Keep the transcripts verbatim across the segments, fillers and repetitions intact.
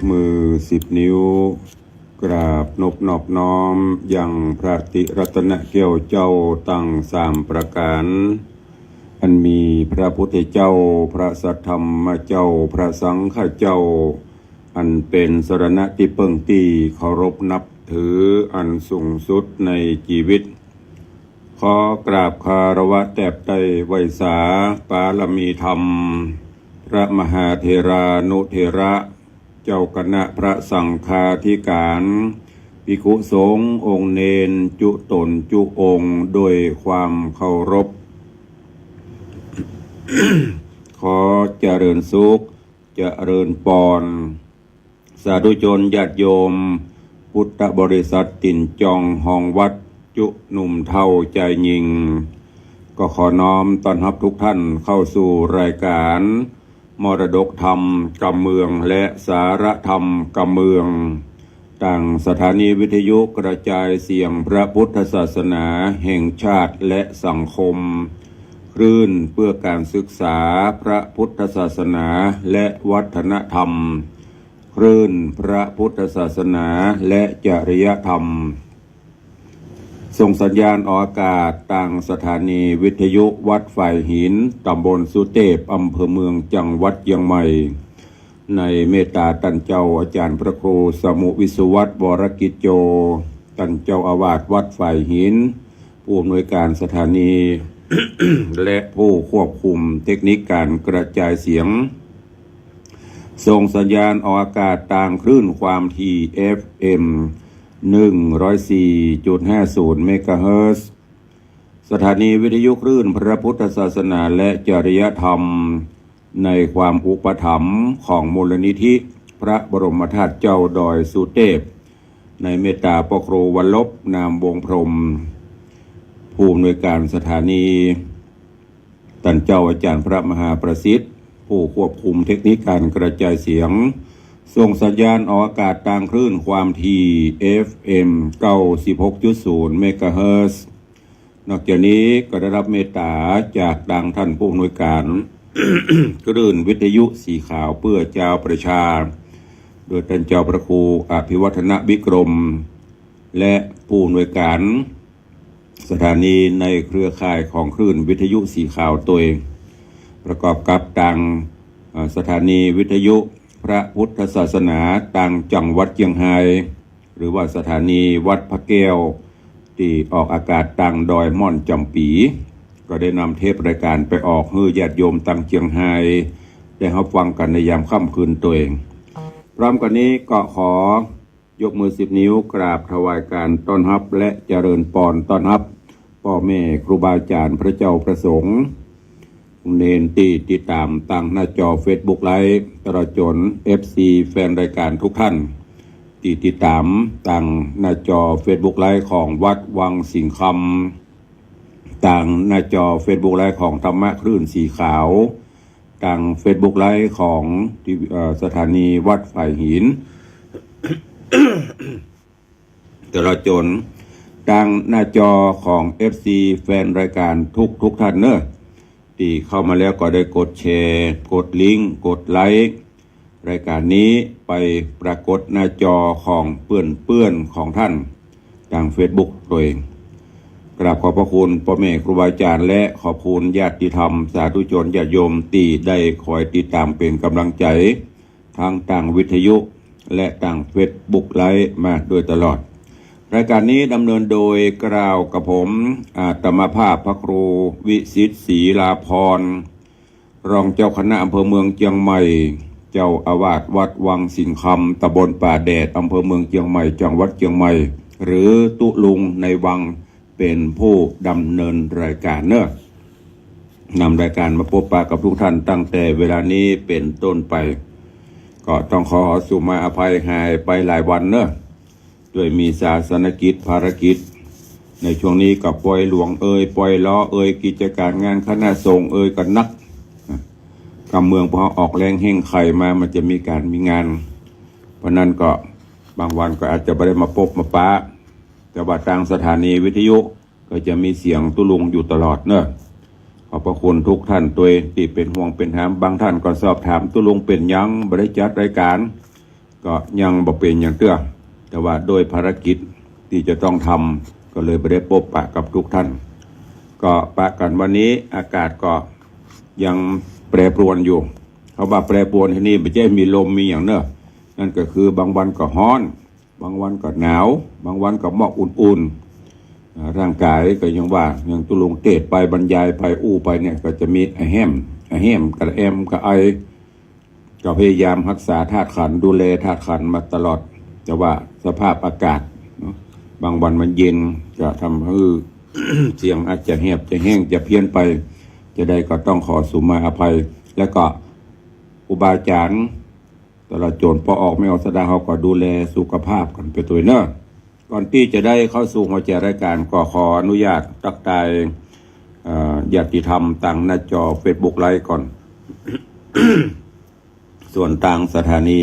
มือสิบนิ้ว กราบนบนอบน้อมยังพระติรัตนแก้วเจ้าตังสามประก๋าน อันมีพระพุทธเจ้า พระสัทธรรมเจ้า พระสังฆเจ้า อันเป๋นสรณะตี้เปิ้งตี้เคารพนับถืออันสูงสุดในจีวิต ขอกราบคารวะแตบไต้ไหว้สาปารมีธรรม พระมหาเถรานุเถระ เจ้าคณะพระสังฆาธิก๋าน ภิกขุสงฆ์องค์เณรจุ๊ต๋นจุ๊องค์ โดยความเคารพ ขอเจริญสุข เจริญปอน สาธุชนญาติโยม พุทธบริษัทตี๋นจองฮองวัด จุ๊หนุ่มเฒ่าจายญิง ก็ขอน้อมต้อนฮับทุกท่านเข้าสู่รายการ มรดกธรรมกำเมือง และสาระธรรมกำเมือง ตางสถานีวิทยุกระจายเสียงพระพุทธศาสนาแห่งชาติและสังคม คลื่นเพื่อการศึกษาพระพุทธศาสนาและวัฒนธรรม คลื่นพระพุทธศาสนาและจริยธรรม ส่งสัญญาณออกอากาศตางสถานีวิทยุวัดฝายหิน ต๋ำบลสุเตพ อำเภอเมือง จังหวัดเจียงใหม่ ในเมตตาต้านเจ้าอาจ๋ารย์พระครูสมุห์ วิศวัฒน์ วรกิจโจ ต้านเจ้าอาวาสวัดฝายหิน ผู้อำนวยการสถานี และผู้ควบคุมเทคนิคการกระจายเสียง ส่งสัญญาณออกอากาศตางคลื่นความถี่ เอฟเอ็ม หนึ่งร้อยสี่จุดห้าศูนย์ เมกะเฮิรตซ์ สถานีวิทยุคลื่นพระพุทธศาสนาและจริยธรรม ในความอุปถัมภ์ของมูลนิธิพระบรมธาตุเจ้าดอยสุเตพ ในเมตตาพ่อครูวัลลภ นามวงศ์พรหม ผู้อำนวยการสถานี ต้านเจ้าอาจ๋ารย์พระมหาประสิทธิ์ ผู้ควบคุมเทคนิคการกระจายเสียง ส่งสัญญาณออกอากาศตางคลื่นความถี่ เอฟเอ็ม เก้าสิบหกจุดศูนย์ เมกะเฮิรตซ์ นอกจากนี้ก็ได้ฮับเมตตาจากตางต้านผู้อำนวยการ คลื่นวิทยุสีขาวเพื่อจาวประชา โดยต้านเจ้าพระครูอภิวัฒนวิกรม และผู้อำนวยการสถานีในเครือข่ายของคลื่นวิทยุสีขาวตวย ประกอบกับตาง เอ่อ สถานีวิทยุพระพุทธศาสนาตางจังหวัดเจียงฮาย หรือว่าสถานีวัดพระแก้ว ตี้ออกอากาศตางดอยม่อนจ๋ำปี๋ ก็ได้นำเทปรายการไปออกหื้อญาติโยมตางเจียงฮาย ได้ฮับฟังกั๋นในยามค่ำคืนตวย พร้อมกั๋นนี้ก็ขอยกมือสิบนิ้วกราบถวายการต้อนฮับและเจริญปอนต้อนฮับ ป้อแม่ครูบาอาจ๋ารย์พระเจ้าพระสงฆ์ เณรตี้ติดต๋ามตางหน้าจอเฟซบุ๊กไลฟ์ ตลอดจ๋นเอฟซีแฟนรายการทุกท่าน ตี้ติดต๋ามตางหน้าจอเฟซบุ๊กไลฟ์ของวัดวังสิงห์คำ ตางหน้าจอเฟซบุ๊กไลฟ์ของธรรมะคลื่นสีขาว ตางเฟซบุ๊กไลฟ์ของที่ เอ่อ สถานีวัดฝายหิน ตลอดจ๋นตางหน้าจอของเอฟซีแฟนรายการทุกๆ ท่านเน่อ ตี้เข้ามาแล้วก็ได้กดแชร์ กดลิงก์ กดไลก์ รายการนี้ไปปรากฏหน้าจอของเปื้อนๆ ของท่าน ตางเฟซบุ๊กตวย กราบขอบพระคุณป้อแม่ครูบาอาจ๋ารย์ และขอบคุณญาติธรรมสาธุชนญาติโยมตี้ได้คอยติดต๋ามเป๋นก๋ำลังใจ๋ ตังตางวิทยุและตางเฟซบุ๊กไลฟ์มาโดยตลอด รายการนี้ดำเนินโดยเกล้ากระผม อาตมาภาพพระครูวิสิทธิ์ ศรีลาภรณ์ รองเจ้าคณะอำเภอเมืองเจียงใหม่ เจ้าอาวาสวัดวังสิงห์คำ ตำบลป่าแดด อำเภอเมืองเจียงใหม่ จังหวัดเจียงใหม่ หรือตุ๊ลุงในวัง เป๋นผู้ดำเนินรายการเน่อ นำรายการมาปะปะกับทุกท่านตั้งแต่เวลานี้เป๋นต้นไป ก็ต้องขอสุมาอภัยหายไปหลายวันเน่อ ด้วยมีศาสนกิจภารกิจ ในช่วงนี้ก็ป่อยหลวงเอย ป่อยลอเอย กิจก๋านงานคณะสงฆ์เอยก็นัก กำเมืองพอออกแฮงแฮ่งใค่มา มันจะมีก๋านมีงาน เพราะนั้นก็บางวันก็อาจจะบ่ได้มาปะมาปะ แต่ว่าตางสถานีวิทยุก็จะมีเสียงตุ๊ลุงอยู่ตลอดเน่อ ขอบพระคุณทุกท่านตวยตี้เป๋นห่วงเป๋นหาม บางท่านก็สอบถามตุ๊ลุงเป๋นหยังบ่ได้จัดรายก๋าน ก็ยังบ่เป๋นหยังเตื้อ แต่ว่าโดยภารกิจตี้จะต้องทำ ก็เลยบ่ได้ปบปะกับทุกท่าน ก็ปะกั๋นวันนี้ อากาศก็ยังแปรปรวนอยู่ เขาว่าแปรปรวนตี้นี่บ่ใจ้มีลมมีหยังเน่อ นั่นก็คือบางวันก็ฮ้อน บางวันก็หนาว บางวันก็เมาะอุ่นๆ อ่า ร่างก๋ายก็ยังว่า อย่างตุ๊ลุงเตศน์ไปบรรยายไปอู้ไปเนี่ย ก็จะมีอะแห้ม อะแห้ม กระแอม กระไอ ก็พยายามฮักษาธาตุขันธ์ ดูแลธาตุขันธ์มาตลอด แต่ว่าสภาพอากาศเนาะ บางวันมันเย็น ก็ทำหื้อ เสียงอาจจะแหบ จะแห้ง จะเพี้ยนไป จะใดก็ต้องขอสุมาอภัย แล้วก็ครูบาอาจ๋ารย์ ตลอดจ๋นป้อออกแม่ออกสะดา เฮาก็ดูแลสุขภาพกั๋นไปตวยเน่อ ก่อนตี้จะได้เข้าสู่หัวใจ๋รายก๋าน ก็ขออนุญาตตั๊กตาย เอ่อ ญาติธรรมตางหน้าจอเฟซบุ๊กไลฟ์ก่อน ส่วนตางสถานี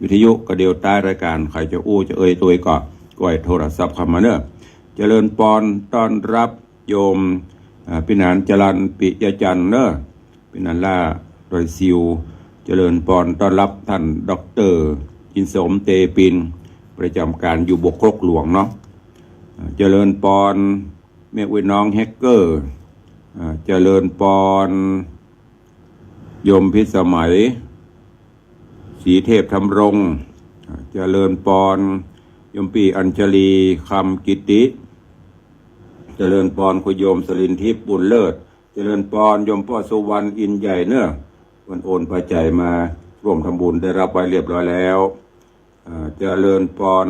วิทยุก็เดี่ยวต้ายรายก๋าน ใผจะอู้จะเอ่ยตวยก็ก้อยโทรศัพท์เข้ามาเน่อ เจริญปอน ต้อนฮับโยม อ่า พิหารจรัญ ปิยะจันทร์เน่อ พิหารล่าดอยซิว เจริญปอนต้อนฮับต้านด็อกเตอร์ อินสม เตปิน ประจ๋ำก๋านอยู่บวกครกหลวงเนาะ อ่า เจริญปอนแม่อุ๊ยน้องแฮกเกอร์ อ่า เจริญปอนโยมพิสมัย ศรีเทพธำรง อ่า เจริญปอนโยมปี้อัญชลี คำกิติ เจริญปอนคุณโยมสลินทิพย์ บุญเลิศ เจริญปอนโยมป้อสุวรรณ อินใหญ่เน่อ เปิ้นโอนปัจจัยมาร่วมทำบุญ ได้ฮับไว้เรียบร้อยแล้ว อ่า เจริญปอน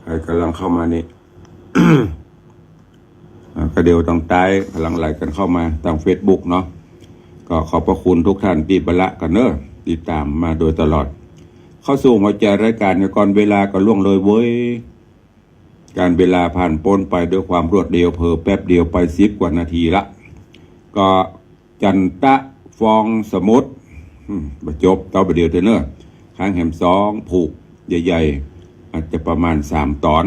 ใผก่ำลังเข้ามานี่ อ่า ก็เดี่ยวตางใต้ก่ำลังไหลกั๋นเข้ามาตางเฟซบุ๊กเนาะ ก็ขอบพระคุณทุกท่านตี้บ่ละกั๋นเน่อ ติดต๋ามมาโดยตลอด เข้าสู่หัวใจ๋รายก๋านกั๋นก่อน เวลาก็ล่วงเลยเว้ย ก๋านเวลาผ่านป๊นไปด้วยความรวดเร็ว เผลอแป๊บเดียวไปสิบกว่านาทีละ ก็จันตะฟองสมุทร อืม บ่จบ เต้าบ่าเดี่ยวเตื้อเน่อ ค้างแหมสองผูกใหญ่ๆ อาจจะประมาณสามต๋อน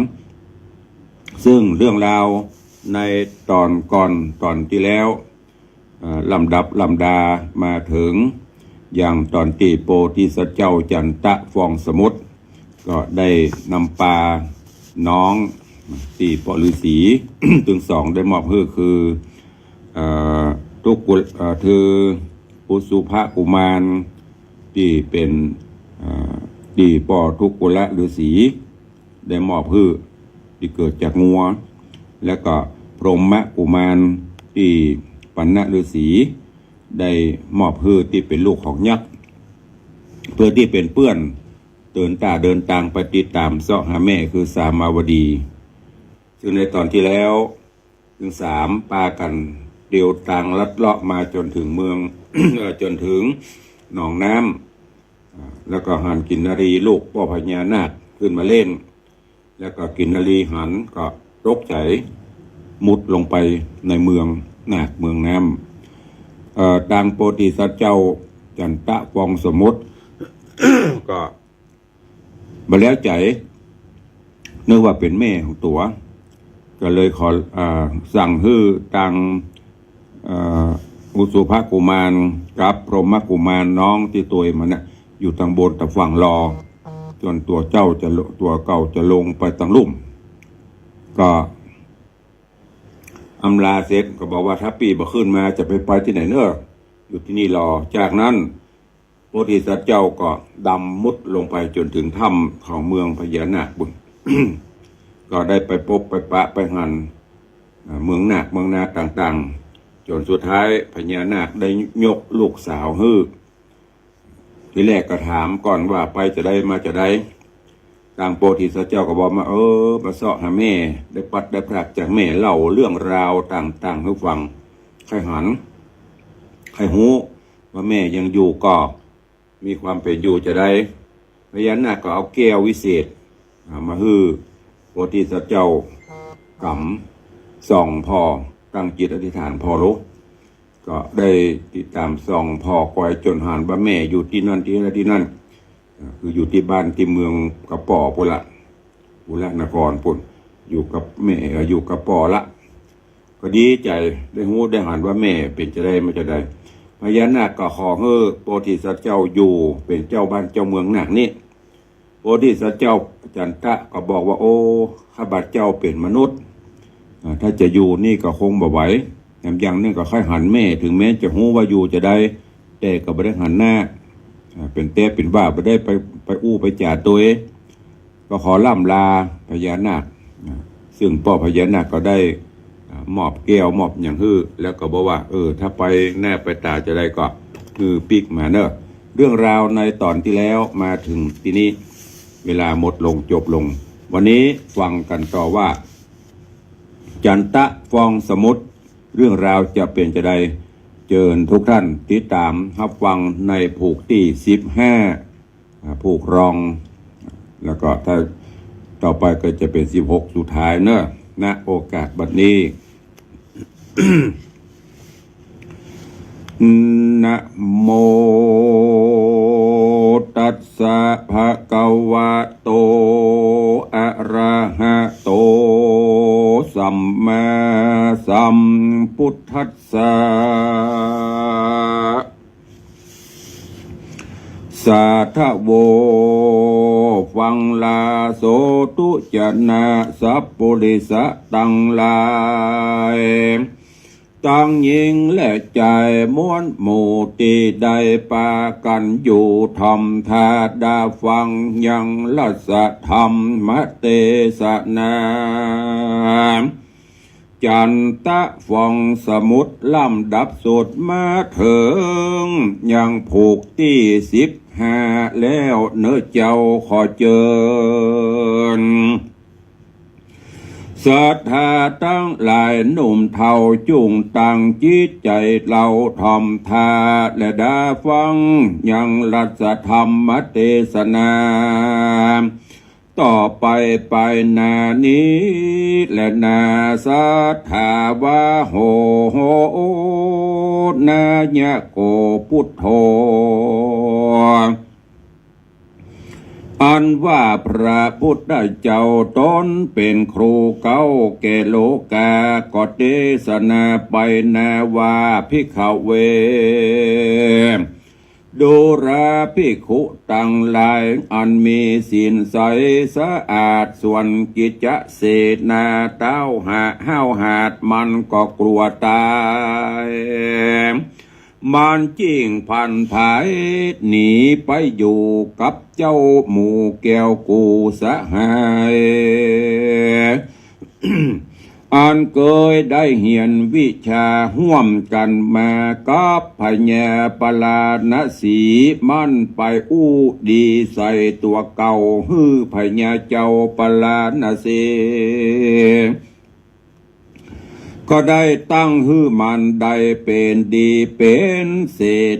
ซึ่งเรื่องราวในต๋อนก่อน ต๋อนตี้แล้ว เอ่อ ลำดับลำดามาเถิง อย่างต๋อนตี้โพธิสัตว์เจ้าจันตะฟองสมุทร ก็ได้นำปาน้องตี้ป้อฤๅษีตึงสองได้มอบหื้อคือ เอ่อ ทุกกุล เอ่อ คืออุสุภกุมารตี้เป๋น เอ่อ ตี้ป้อทุกกุลฤๅษี ได้มอบหื้อตี้เกิดจากงัว แล้วก็พรหมกุมารตี้ปัณณฤๅษีได้มอบหื้อตี้เป๋นลูกของยักษ์ เปื้อตี้เป๋นเปื้อนเดินต้าเดินตางไปติดต๋ามเซาะหาแม่คือสามาวดี ซึ่งในต๋อนตี้แล้ว ตึงสามปากั๋นเตียวตางลัดเลาะมาจ๋นเถิงเมือง เอ่อ จ๋นเถิงหนองน้ำ อ่า แล้วก็หันกินนรีลูกป้อพญานาคขึ้นมาเล่น แล้วก็กินนรีหันก็ตกใจ๋มุดลงไปในเมืองนาคเมืองน้ำ เอ่อ ตางโพธิสัตว์เจ้าจันตะฟองสมุทร ก็ บ่แล้วใจ๋ นึกว่าเป๋นแม่ของตั๋ว ก็เลยขอ อ่า สั่งหื้อตาง เอ่อ อุสุภกุมารกับพรหมกุมารน้องตี้ตวยมันเนี่ย อยู่ตางบนตางฝั่งรอ จ๋นตั๋วเจ้าจะล- ตั๋วเก่าจะลงไปตางลุ่ม ก็อำลาเสร็จก็บอกว่า ถ้าปี้บ่ขึ้นมาจะไปไปตี้ไหนเน่อ อยู่ตี้นี่รอ จากนั้น โพธิสัตว์เจ้าก็ดำมุดลงไปจ๋นเถิงถ้ำของเมืองพญานาคปุ้น ก็ได้ไปปบไปปะไปหัน อ่า เมืองนาคเมืองนาต่างๆ จ๋นสุดท้ายพญานาคได้ยกลูกสาวหื้อ ทีแรกก็ถามก่อนว่าไปจะใดมาจะใด ตางโพธิสัตว์เจ้าก็บอกมา เออ มาเซาะหาแม่ ได้ปลัดได้พรากจากแม่ เล่าเรื่องราวต่างๆ หื้อฟัง ใค่หัน ใค่ฮู้ ว่าแม่ยังอยู่ก็มีความเป๋นอยู่จะใด พญานาคก็เอาแก้ววิเศษ อ่า มาหื้อโพธิสัตว์เจ้ากำส่องผ่อ ตั้งจิตอธิษฐานผ่อลุ ก็ได้ติดต๋ามส่องผ่อคอยจ๋นหันว่าแม่อยู่ตี้นั่นตี้นั่นตี้นั่น อ่า คืออยู่ตี้บ้านตี้เมืองกะป๋อปุ้นละ ปุ้นละนครปุ้น อยู่กับแม่ เอ่อ อยู่กะป๋อละ ก็ดีใจ๋ ได้ฮู้ได้หันว่าแม่เป๋นจะใดมาจะใด พญานาคก็ขอหื้อโพธิสัตว์เจ้าอยู่เป๋นเจ้าบ้านเจ้าเมืองนาคนี้ โพธิสัตว์เจ้าจันทะก็บอกว่า โอ้ ข้าพเจ้าเป๋นมนุษย์ อ่า ถ้าจะอยู่นี่ก็คงบ่ไหว แถมอย่างนึ่งก็ใค่หันแม่ เถิงแม้จะฮู้ว่าอยู่จะใด แต่ก็บ่ได้หันหน้า อ่า เป๋นแต๊เป๋นว่า บ่ได้ไป ไปอู้ไปจ๋าตวย ก็ขอล่ำลาพญานาค อ่า ซึ่งป้อพญานาคก็ได้ อ่า มอบแก้วมอบหยังหื้อ แล้วก็บอกว่า เออ ถ้าไปแน่ไปต๋าจะใดก็ คือปิ๊กมาเนอะ เรื่องราวในต๋อนตี้แล้วมาเถิงตี้นี้ เวลาหมดลงจบลง วันนี้ฟังกั๋นต่อว่า จันทะฟองสมุทร เรื่องราวจะเป๋นจะใด เจิญทุกท่านติดต๋ามฮับฟังในผูกตี้สิบห้า อ่า ผูกรอง แล้วก็ถ้าต่อไปก็จะเป๋นสิบหกสุดท้ายเนอะ ณ โอกาสบัดนี้ นะโมตัสสะ ภะคะวะโต อะระหะโต สัมมาสัมพุทธัสสะ สาธะโว ฟังลาโสตุจะนะสัพปุริสะตังหลาย ตังญิงและจายม้วนหมู่ตี้ได้ปากั๋นอยู่ถ่อมท่าดาฟังยังรัสธรรมเตสนา จันทะฟองสมุทรลำดับสุดมาเถิงยังผูกตี้สิบห้าแล้วเนาะเจ้า ขอเจิญศรัทธาตังหลายหนุ่มเฒ่าจุ่งตั้งจิตใจ๋เล่าถ่อมท่าและดาฟังยังรัสธรรมเตสนา ต่อไปไปหน้านี้แลนา ศรัทธาว่า โห โห นายะโก พุทโธ อันว่าพระพุทธเจ้าต๋นเป๋นครูเก๊าแก่โลกา ก็เตสนาไปนาว่า ภิกขะเว ดูราภิกขุตังหลาย อันมีศีลใสสะอาด ส่วนกิจจะเสนา เต้าหาห้าวหาดมันก็กลัวต๋าย มันจึ่งผันผายหนีไปอยู่กับเจ้าหมู่แก้วกู้สหาย อันเกยได้เฮียนวิชาฮ่วมกั๋นมากับพญาปาราณสี มันไปอู้ดีใส่ตั๋วเก่าหื้อพญาเจ้าปาราณสี ก็ได้ตั้งหื้อมันได้เป๋นดีเป๋นเส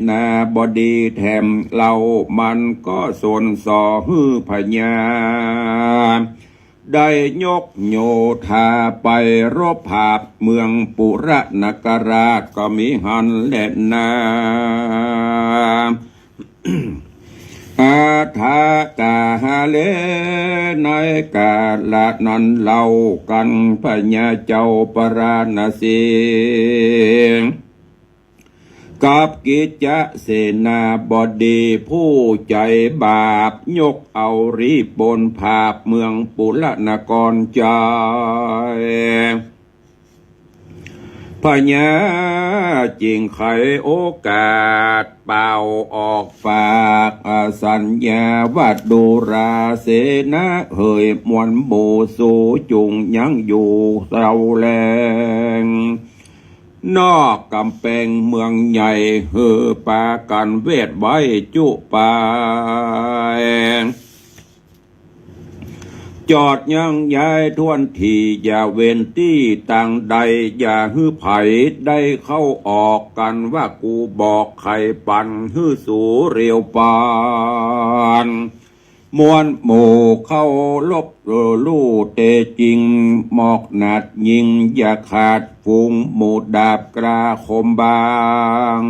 นาบดีแถมเล่า มันก็สนส่อหื้อพญา ได้ยกโยธาไปรบผาบเมืองปุระนคราชก็มีหั้นแลนา อาทากาหาเล ในกาละนั้นเล่ากั๋น พญาเจ้าปาราณสี กับกิจจะเสนาบดีผู้ใจ๋บาป ยกเอารีบปนผาบเมืองปุระนครจาย พญาจึ่งไขโอกาสเป่าออกปากสัญญาว่า ดูราเสนาเหย มวลหมู่สูจุ่งยั้งอยู่เซาแล นอกก๋ำแปงเมืองใหญ่ หื้อปากั๋นเวทไว้จุไป จอดยั้งย้ายถ้วนถี่ อย่าเว้นตี้ตางใด อย่าหื้อใผได้เข้าออกกั๋น ว่ากูบอกไขปันหื้อสูเรียวปาน มวลหมู่เคารพรู้แต๊จริง มอกหนาดยิ่งอย่าขาดฝูง หมู่ดาบกล้าคมบาง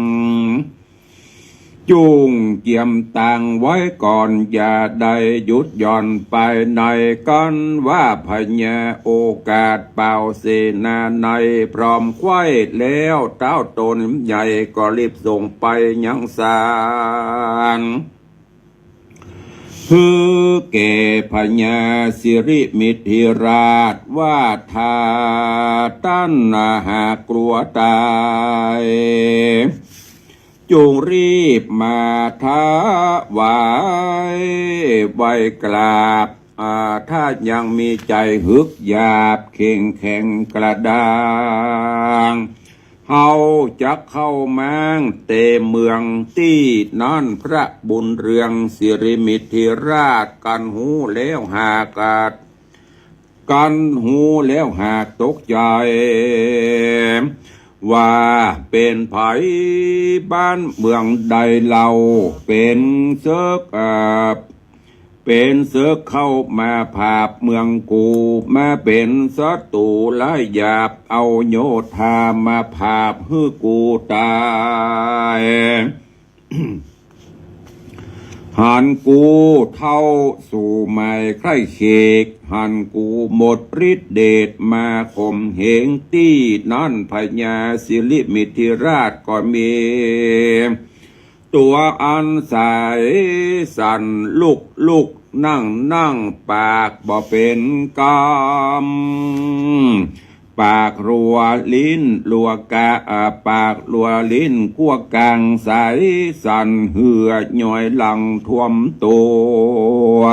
จุ่งเกียมตังไว้ก่อน อย่าได้หยุดหย่อนไปใน กันว่าพญาโอกาสเป่าเสนานัย พร้อมไขว้แล้ว เต๊าต๋นใหญ่ก็รีบส่งไปยังศาล หื้อแก่พญาสิริมิถิราชว่า ถ้าต้านหากกลัวต๋าย จุ่งรีบมาถวายไหว้กราบ อ่า ถ้ายังมีใจ๋หึกหยาบเข้งแข็งกระด้าง เฮาจักเข้าม้างเตเมืองตี้นั้น พระบุญเรืองสิริมิถิราช กันฮู้แล้วหากกัด กันฮู้แล้วหากตกใจ๋ ว่าเป๋นใผ บ้านเมืองใดเล่า เป๋นเสิก อ่า เป๋นเสิกเข้ามาผาบเมืองกู มาเป๋นศัตรู๋ร้ายหยาบ เอาโยธามาผาบหื้อกูต๋าย หันกูเฒ่าสู่ไม้ใคร่เขก หันกูหมดฤทธิ์เดชมาข่มเหงตี้นั้น พญาสิริมิถิราชก็มี ตั๋วอันใสสันลุกลุกนั่งนั่ง ปากบ่เป๋นกำ ปากรัวลิ้นรัวกะ อ่า ปากรัวลิ้นกั๊วกัง ใสสันเหื่อย้อยหลั่งท่วมตั๋ว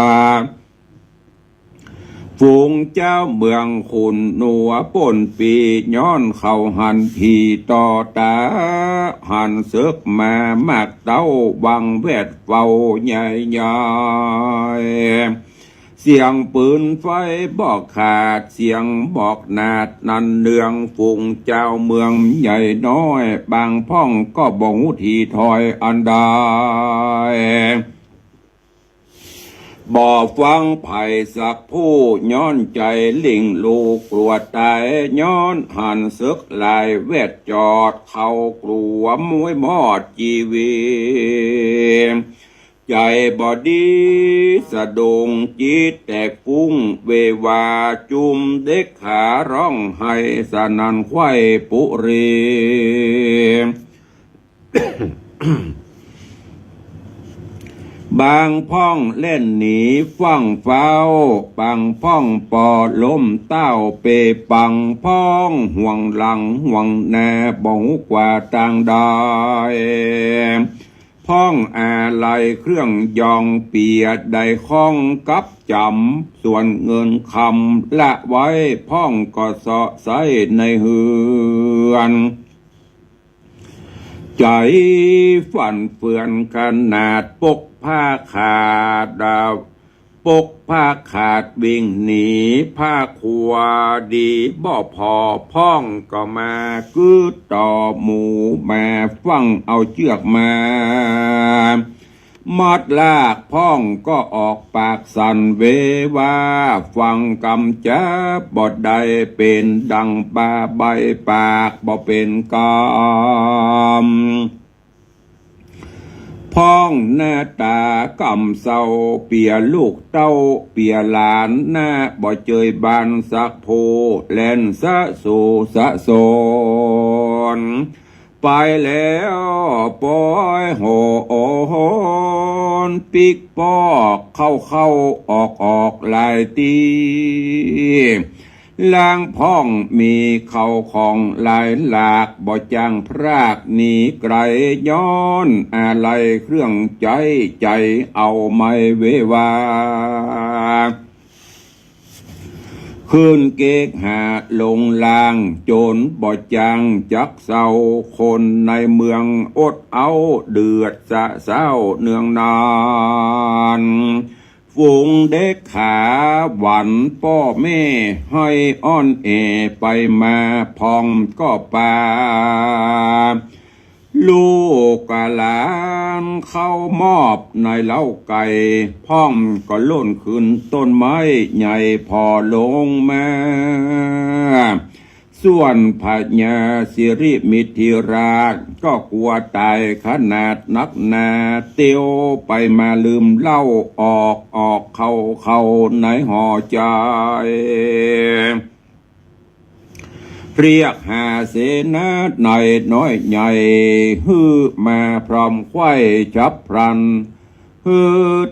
ฝูงเจ้าเมืองขุนหนัวป้นปี้ ย้อนเขาหันถี่ต่อต๋า หันเสิกมามากเต้า วังแวดเฝ้าใหญ่ใหญ่ เสียงปืนไฟบอกขาด เสียงบอกนาดนั้นเนือง ฝูงเจ้าเมืองใหญ่น้อย บางพ่องก็บ่ฮู้ทีถอยอันใด บ่ฟังใผสักผู้ ย้อนใจ๋หลิ้งลู่กลัวต๋าย ย้อนหันเสิกหลายแวดจอด เขากลัวมวยมอดจีวี ใจ๋บ่ดีสะดุ้ง จี๊ดแตกฟุ้งเววา จุมเด็กขาร้องไห้สนั่นไขว้ปุรี บางพ่องแล่นหนีฟั่งเฝ้า บางพ่องปอล้มเต้าเปปัง พ่องห่วงหลังห่วงหน้า บ่ฮู้กว่าตางใด พ่องอาลัยเครื่องยองเปียด ได้ข้องกับจ๋ำ ส่วนเงินคำละไว้ พ่องก็เซาะใส้ในเฮือน ใจ๋ฟั่นเฟือนขนาด ปกผ้าขาด ปกผ้าขาดวิ่งหนี ผ้าครัวดีบ่พอ พ่องก็มากื๊ดต่อหมู่ มาฟั่งเอาเจื้อกมา มัดลาก พ่องก็ออกปากสั่นเววา ฟังกำจ๋าบ่ได้ เป๋นดังบาใบ้ปากบ่เป๋นกำ พ่องหน้าต๋ากำเศร้า เปียลูกเต้าเปียหลาน หน้าบ่เจยบานสักผู้ แล่นสะโสสะสน ไปแล้วปอยโหน ปิ๊กปอกเข้าเข้าออกออกหลายตี้ ลางพ่องมีเข้าของหลายหลาก บ่จ้างพรากหนีไก๋ ย้อนอาลัยเครื่องใจ๊ ใจ๋เอาไม่เววา ขึ้นเกกหาลงล่าง โจรบ่จ้างจักเศร้า คนในเมืองอดเอาเดือดสะเซ้าเนืองนาน ฝูงเด็กขาหวันป้อแม่ ห้อยอ้อนแอไปมา พ่องก็ปา ลูกหลานเข้ามอบในเล้าไก่ พ่องก็โล่นขึ้นต้นไม้ใหญ่ผ่อลงมา ส่วนพญาสิริมิถิราชก็กั๋วต๋ายขนาดนักหนา เตียวไปมาลืมเล่า ออกออกเข้าเข้าในห่อใจ๋ เรียกหาเสนาในน้อยใหญ่ หื้อมาพร้อมไขว้ฉับพลัน หื้อ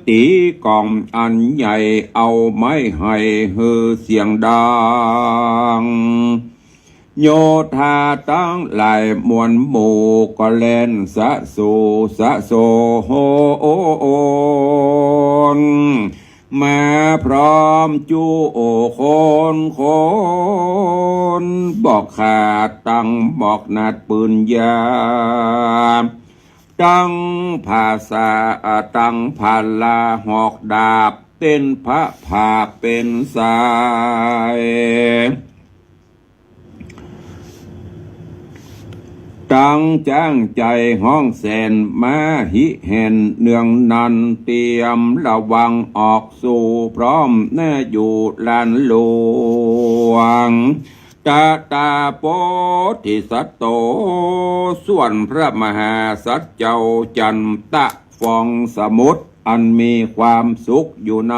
ตี๋ก๋องอันใหญ่เอาไม้ไห่หื้อเสียงดัง โยธาตังหลายมวลหมู่ก็แล่นสะสูสะโสโหน มาพร้อมจู้คนคน บอกขาดตังหมอกหนาดปืนยาว ตังผาสา ตังผาลาหอกดาบ เป๋นผาผาเป๋นสาย ตังจ๊างใจ๋ฮ้องแสนมาหิแหน เนืองนั้นเตรียมระวังออกสู่ พร้อมหน้าอยู่ลานหลวง ตะตาโปธิสัตโต ส่วนพระมหาสัตว์เจ้าจันตะฟองสมุทร อันมีความสุขอยู่ใน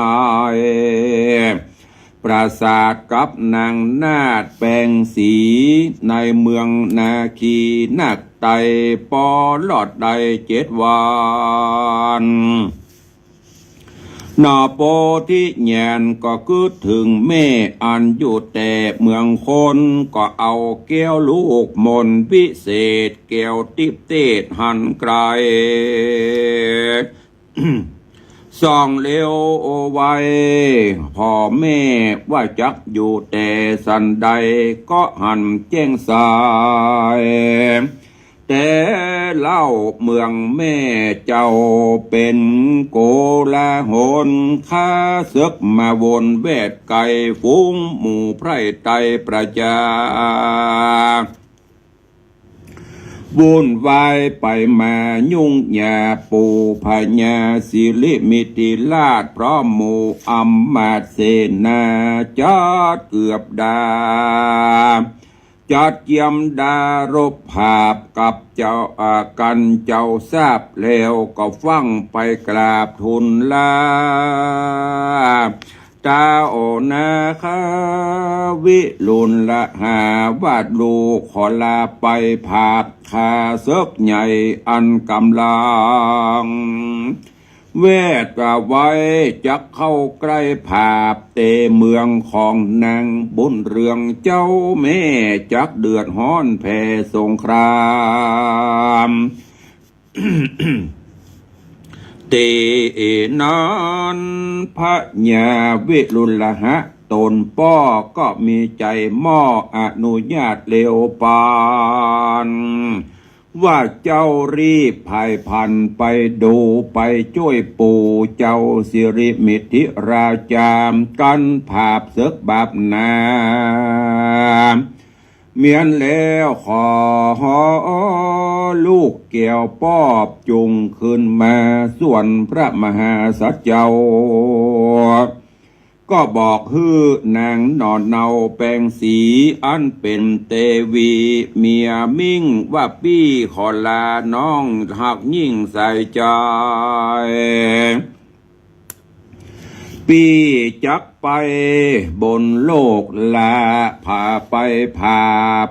ปราสาทกับนางนาฏแปงสี ในเมืองนาคีนาคไตย ปอลอดได้เจ็ดวัน หนอโปธิญาณก็กึ๊ดเถิงแม่อันอยู่แต่เมืองคน ก็เอาแก้วลูกมนต์วิเศษ แก้วติ๊บเตศหันไกล ส่องเลียวไวพ่อแม่ว่าจักอยู่แต่สันใด ก็หันแจ้งสาย แต่เล่าเมืองแม่เจ้าเป๋นโกลาหล ข้าเสิกมาวนแวดไก ฝูงหมู่ไพร่ไตรประจา วุ่นวายไปมายุ่งยาก ปู่พญาสิริมิถิราช พร้อมหมู่อำมาตย์เสนา จัดเกือบดา จัดเกียมดารบผาบกับเจ้า อ่า กันเจ้าทราบแล้ว ก็ฟั่งไปกราบทูลลา ต๋าโอนาคาวิรุฬหา ว่าลูกขอลาไปผาบ ข้าเสิกใหญ่อันก๋ำลัง แวดกะไวจักเข้าใก้ผาบ แต่เมืองของนางบุญเรืองเจ้าแม่ จักเดือดฮ้อนแผ่สงคราม ตี้นั้นพญาวิรุฬหะต๋นป้อก็มีใจ๋มอบอนุญาตเร็วปาน ว่าเจ้ารีบผายพลันไปดูไปจ้วยปู่เจ้าสิริมิถิราชา กั๋นผาบเสิกบาปหนา เมี้ยนแล้วขอลูกแก้วปอบจุ่งคืนมา ส่วนพระมหาสัตว์เจ้า ก็บอกหื้อนางหน่อเนาแปงสี อันเป๋นเตวีเมียมิ่ง ว่าปี้ขอลาน้องฮักยิ่งใส่ใจ๋ ปี้จักไปบนโลกลา ผาไปผาบ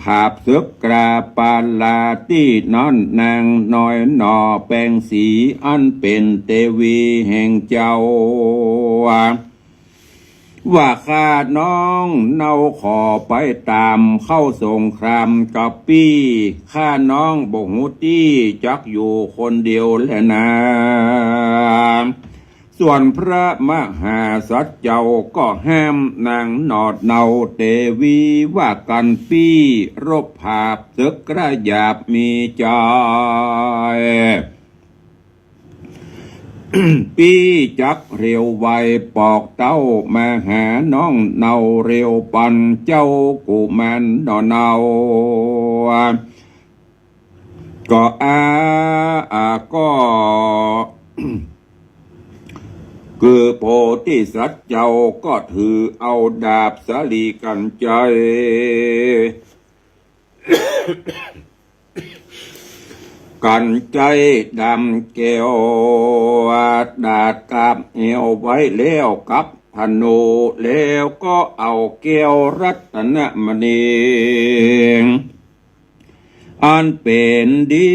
ผาบเสิกกราบปาลาตี้นั้น นางน้อยหน่อแปงสี อันเป๋นเตวีแห่งเจ้า ว่าข้าน้องเนาขอไปต๋ามเข้าสงครามกับปี้ ข้าน้องบ่ฮู้ตี้จักอยู่คนเดียวแลนา ส่วนพระมหาสัตว์เจ้าก็ห้ามนางหน่อเนาเตวีว่ากั๋นปี้รบผาบเสิกกระหยาบมีใจ๋ ปี้จักเร็วไวปอกเต้ามาหาน้องเนาเร็วปันเจ้ากุมารหน่อเนา ก็อา อา ก็ คือโพธิสัตว์เจ้าก็ถือเอาดาบสาลีกัญไชย กัญไชยดำแก้ว ดาดกาบแอวไว้แล้วกับธนู แล้วก็เอาแก้วรัตนมณี อันเป๋นดี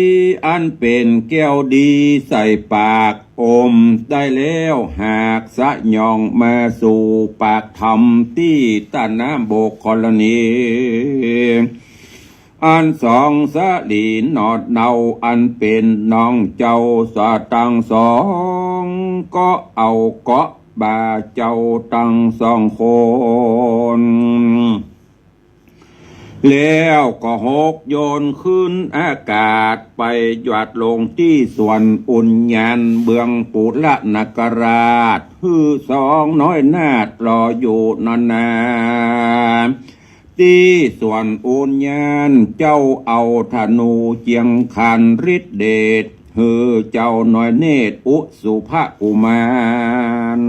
อันเป๋นแก้วดีใส่ปากอมได้แล้ว หากสยองมาสู่ปากถ้ำตี้ต้านน้ำบกกรณี อันสองสาลีหนอดเนา อันเป๋นน้องเจ้าสะตังสอง ก็เอาเกาะบ่าเจ้าตังสองคน แล้วก็หกโยนขึ้นอากาศไปหยาดลงตี้สวนอุญญาณเมืองปุระนคราช หื้อสองน้อยนาฏรออยู่นั้นนา ตี้สวนอุญญาณเจ้าเอาธนูเจียงขันฤทธิ์เดช หื้อเจ้าน้อยเนตรอุสุภกุมาร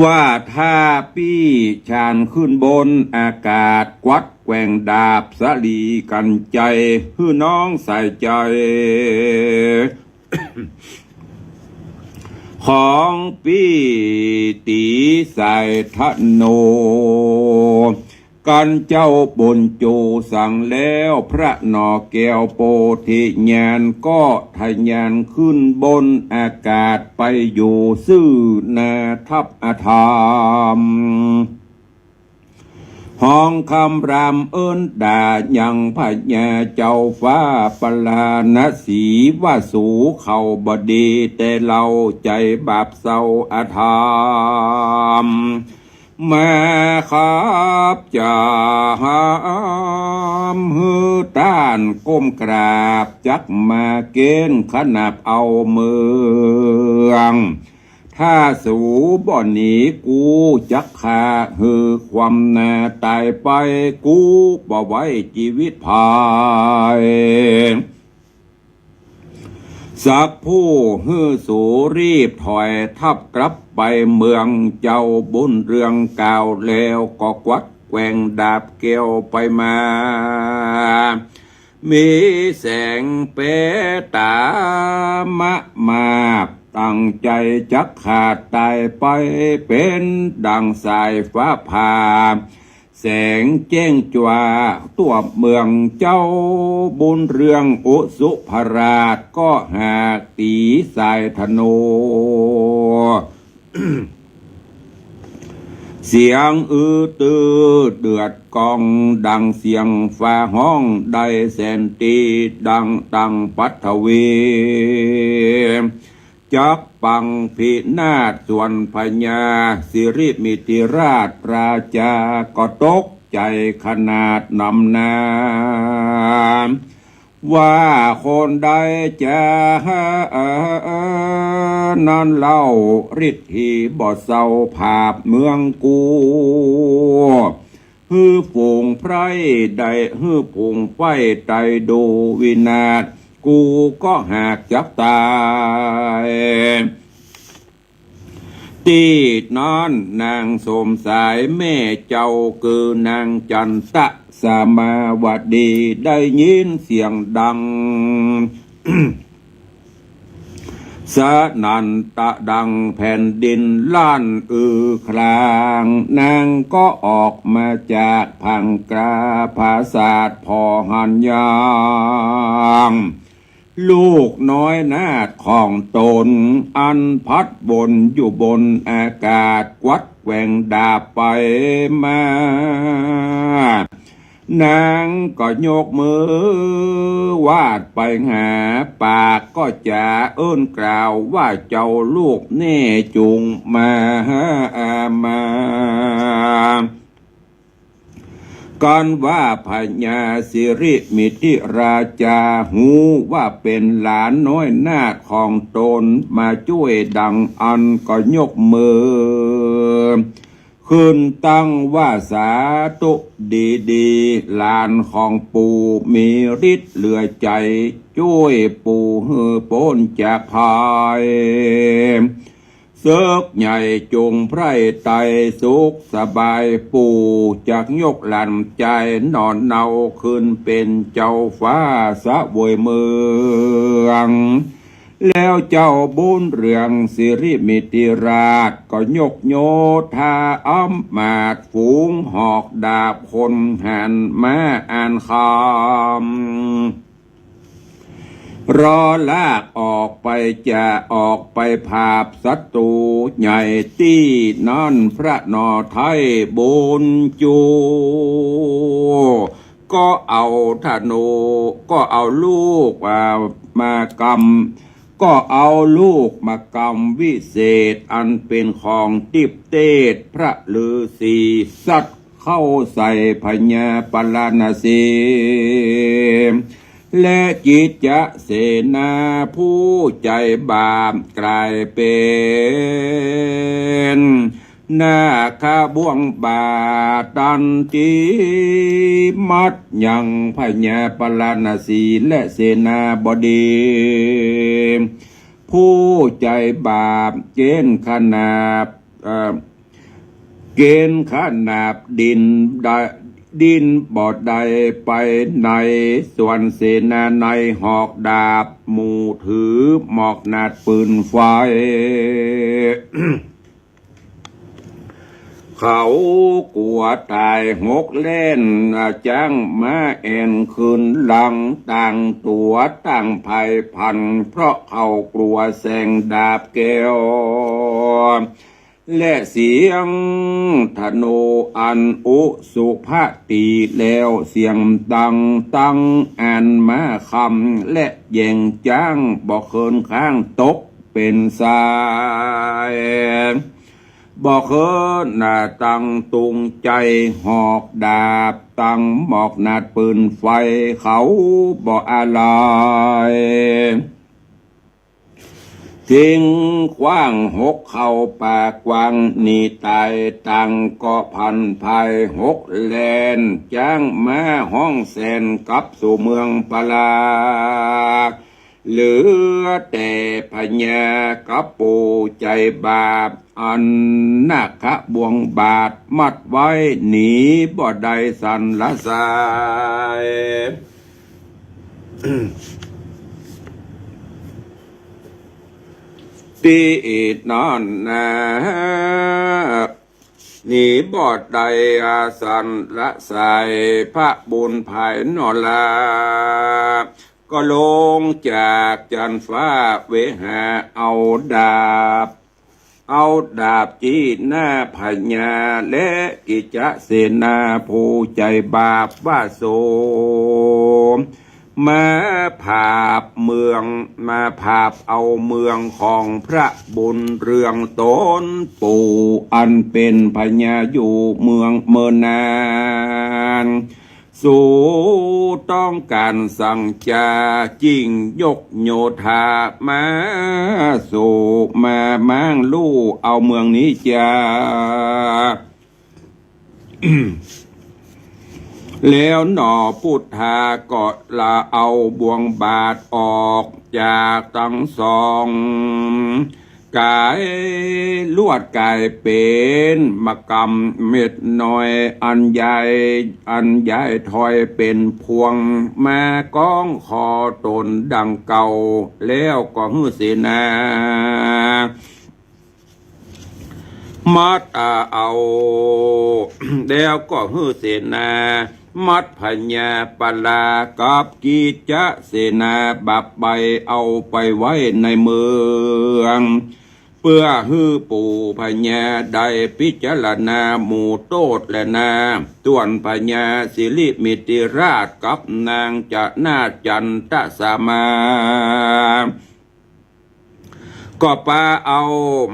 ว่าถ้าปี้ชานขึ้นบนอากาศ กวัดแกว่งดาบสาลีกัญไชย หื้อน้องใส่ใจ๋ ของปี้ตี๋ใส่ธนู กัญเจ้าบุญจูสั่งแล้ว พระหน่อแก้วโพธิญาณก็ทะยานขึ้นบนอากาศไปอยู่ซื่อหน้าทัพอธรรม ฮ้องคำรามเอิ้นด่ายังพญาเจ้าฟ้าปราณสี ว่าสูเขาบ่ดีแต่เล่า ใจ๋บาปเศร้าอธรรม มาขับจ๋าม หื้อต้านก้มกราบ จักมาเก๋ณฑ์ขนาบเอาเมือง ถ้าสูบ่หนีกูจักฆ่า หื้อความหน้าต๋ายไป กูบ่ไว้จีวิตภาย สักผู้ หื้อสูรีบถอยทัพกลับไปเมือง เจ้าบุญเรืองกล่าวแล้วก็กวัดแกว่งดาบแก้วไปมา มีแสงเป๋ต๋ามะมาบ ตั้งใจ๋จักฆ่าต๋ายไป เป๋นดั่งสายฟ้าผ่า แสงแจ้งจ้าทั่วเมือง เจ้าบุญเรืองอุสุภราชก็หากตี๋สายธนู เสียงอื้อตื้อเดือดก้องดังเสียงฟ้าฮ้อง ได้แสนตีดังตังปัทวี จักปังพินาศ ส่วนพญาสิริมิถิราชราชาก็ตกใจ๋ขนาดหนำหนา ว่าคนใดจา นั้นเล่า ฤทธีบ่เศร้าผาบเมืองกู หื้อฝูงไพร่ได้ หื้อฝูงไพร่ได้ดูวินาศ กูก็หากจักต๋าย ตี้นั้นนางสมสายแม่เจ้า คือนางจันตะสามาวดี ได้ยินเสียงดัง สนั่นตะดังแผ่นดินลั่นอื้อคราง นางก็ออกมาจากผางกลาผาสาทผ่อหันยาง ลูกน้อยนาฏของต๋น อันพัดวนอยู่บนอากาศ กวัดแกว่งดาบไปมา นางก็ยกมือวาดไปหา ปากก็จ๋าเอิ้นกล่าวว่า เจ้าลูกแน่จุ่งมาหาอามา กันว่าพญาสิริมิถิราชา ฮู้ว่าเป๋นหลานน้อยนาฏของต๋น มาจ้วยดังอั้นก็ยกมือ ขึ้นตั้งว่าสาธุดีๆ หลานของปู่มีฤทธิ์เหลือใจ๋ จ้วยปู่หื้อป๊นจากภัย เสิกใหญ่จุ่งไพร่ไตรสุขสบาย ปู่จักยกหลานใจ๋หน่อเนาขึ้นเป๋นเจ้าฟ้าเสวยเมือง แล้วเจ้าบุญเรืองสิริมิตติราชก็ยกโยธาอำมาตย์ ฝูงหอกดาบคนหันมาอันคำ รอลากออกไปจะออกไปผาบศัตรูใหญ่ตี้นั่น พระนอไทยบุญจู ก็เอาธนู ก็เอาลูก อ่า มากำ ก็เอาลูกมากำวิเศษ อันเป๋นของทิพเทพ พระฤๅษีสัตว์ เข้าใส่พญาปาราณสี และกิจจเสนาผู้ใจ๋บาปกลายเป๋นนาคบ่วงบาดตันที มัดยังพญาปาราณสีและเสนาบดี ผู้ใจ๋บาปเก๋ณฑ์ขนาบ เอ่อ เก๋ณฑ์ขนาบดิ้นได้ ดิ้นบ่ได้ไปไหน ส่วนเสนาในหอกดาบ หมู่ถือหมอกหนาดปืนไฟ เขากั๋วต๋ายหกแล่น จ้างม้าแอ่นขึ้นหลัง ต่างตั๋วต่างผายพลัน เพราะเขากั๋วแสงดาบแก้ว และเสียงธนูอันอุสุภะตีแล้ว เสียงดังตังอันม้าคำ และแหย่งจ๊างบ่เคินข้างตกเป๋นสาย บ่เคินหน้าตังตุงใจ๋ หอกดาบตังหมอกหนาดปืนไฟ เขาบ่อาลัย ทิ้งขว้างหกเข้าป่ากว้างหนีต๋าย ต่างก็ผันผายหกแล่น จ๊างม้าฮ้องแสนกลับสู่เมืองปารา เหลือแต่พญากับปู่ใจ๋บาป อันนาคบ่วงบาดมัดไว้ หนีบ่ได้สันละสาย ตี้นั่นนา หนีบ่ได้สันละสาย พระบุญภายนอลา ก็ลงจากจันทร์ฟ้าเวหา เอาดาบ เอาดาบจี้หน้าพญาและกิจจเสนาผู้ใจ๋บาปว่า โสม มาผาบเมือง มาผาบเอาเมืองของพระบุญเรืองต๋นปู่ อันเป๋นพญาอยู่เมืองเมินนาน สูต้องก๋านสังจา จิ่งยกโยธามา สูมาม้างลู่เอาเมืองนี้จา แล้วหนอพุทธาก็ละเอาบ่วงบาดออกจากตังสอง ก๋ายลวดก๋ายเป๋นมากำเม็ดน้อย อันใหญ่ อันใหญ่ถ้อยเป๋นพวง มาก้องคอต๋นดังเก่า แล้วก็หื้อเสนา มัดอาเอา แล้วก็หื้อเสนา มัดพญาปารากับกิจจเสนาบาปไป เอาไปไว้ในเมือง เปื้อหื้อปู่พญาได้พิจารณาหมู่โต้ษแลนา ส่วนพญาสิริมิตติราชกับนางจนาจันทสามา ก็ปาเอา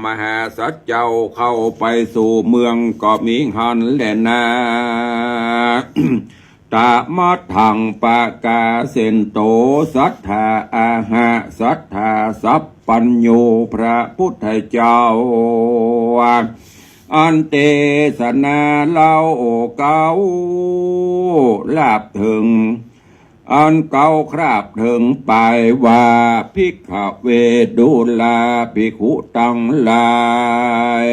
มหาสัตว์เจ้าเข้าไปสู่เมืองก็มีหั้นแลนา ตะมัทธังปะกาเสนโต สัตถาอาหะ สัตถาสัพพัญญู พระพุทธเจ้า อันเตสนาเล่าเก๊า ลาบเถิง อันเก๊าคราบเถิงไปว่า ภิกขเว ดูราภิกขุตังหลาย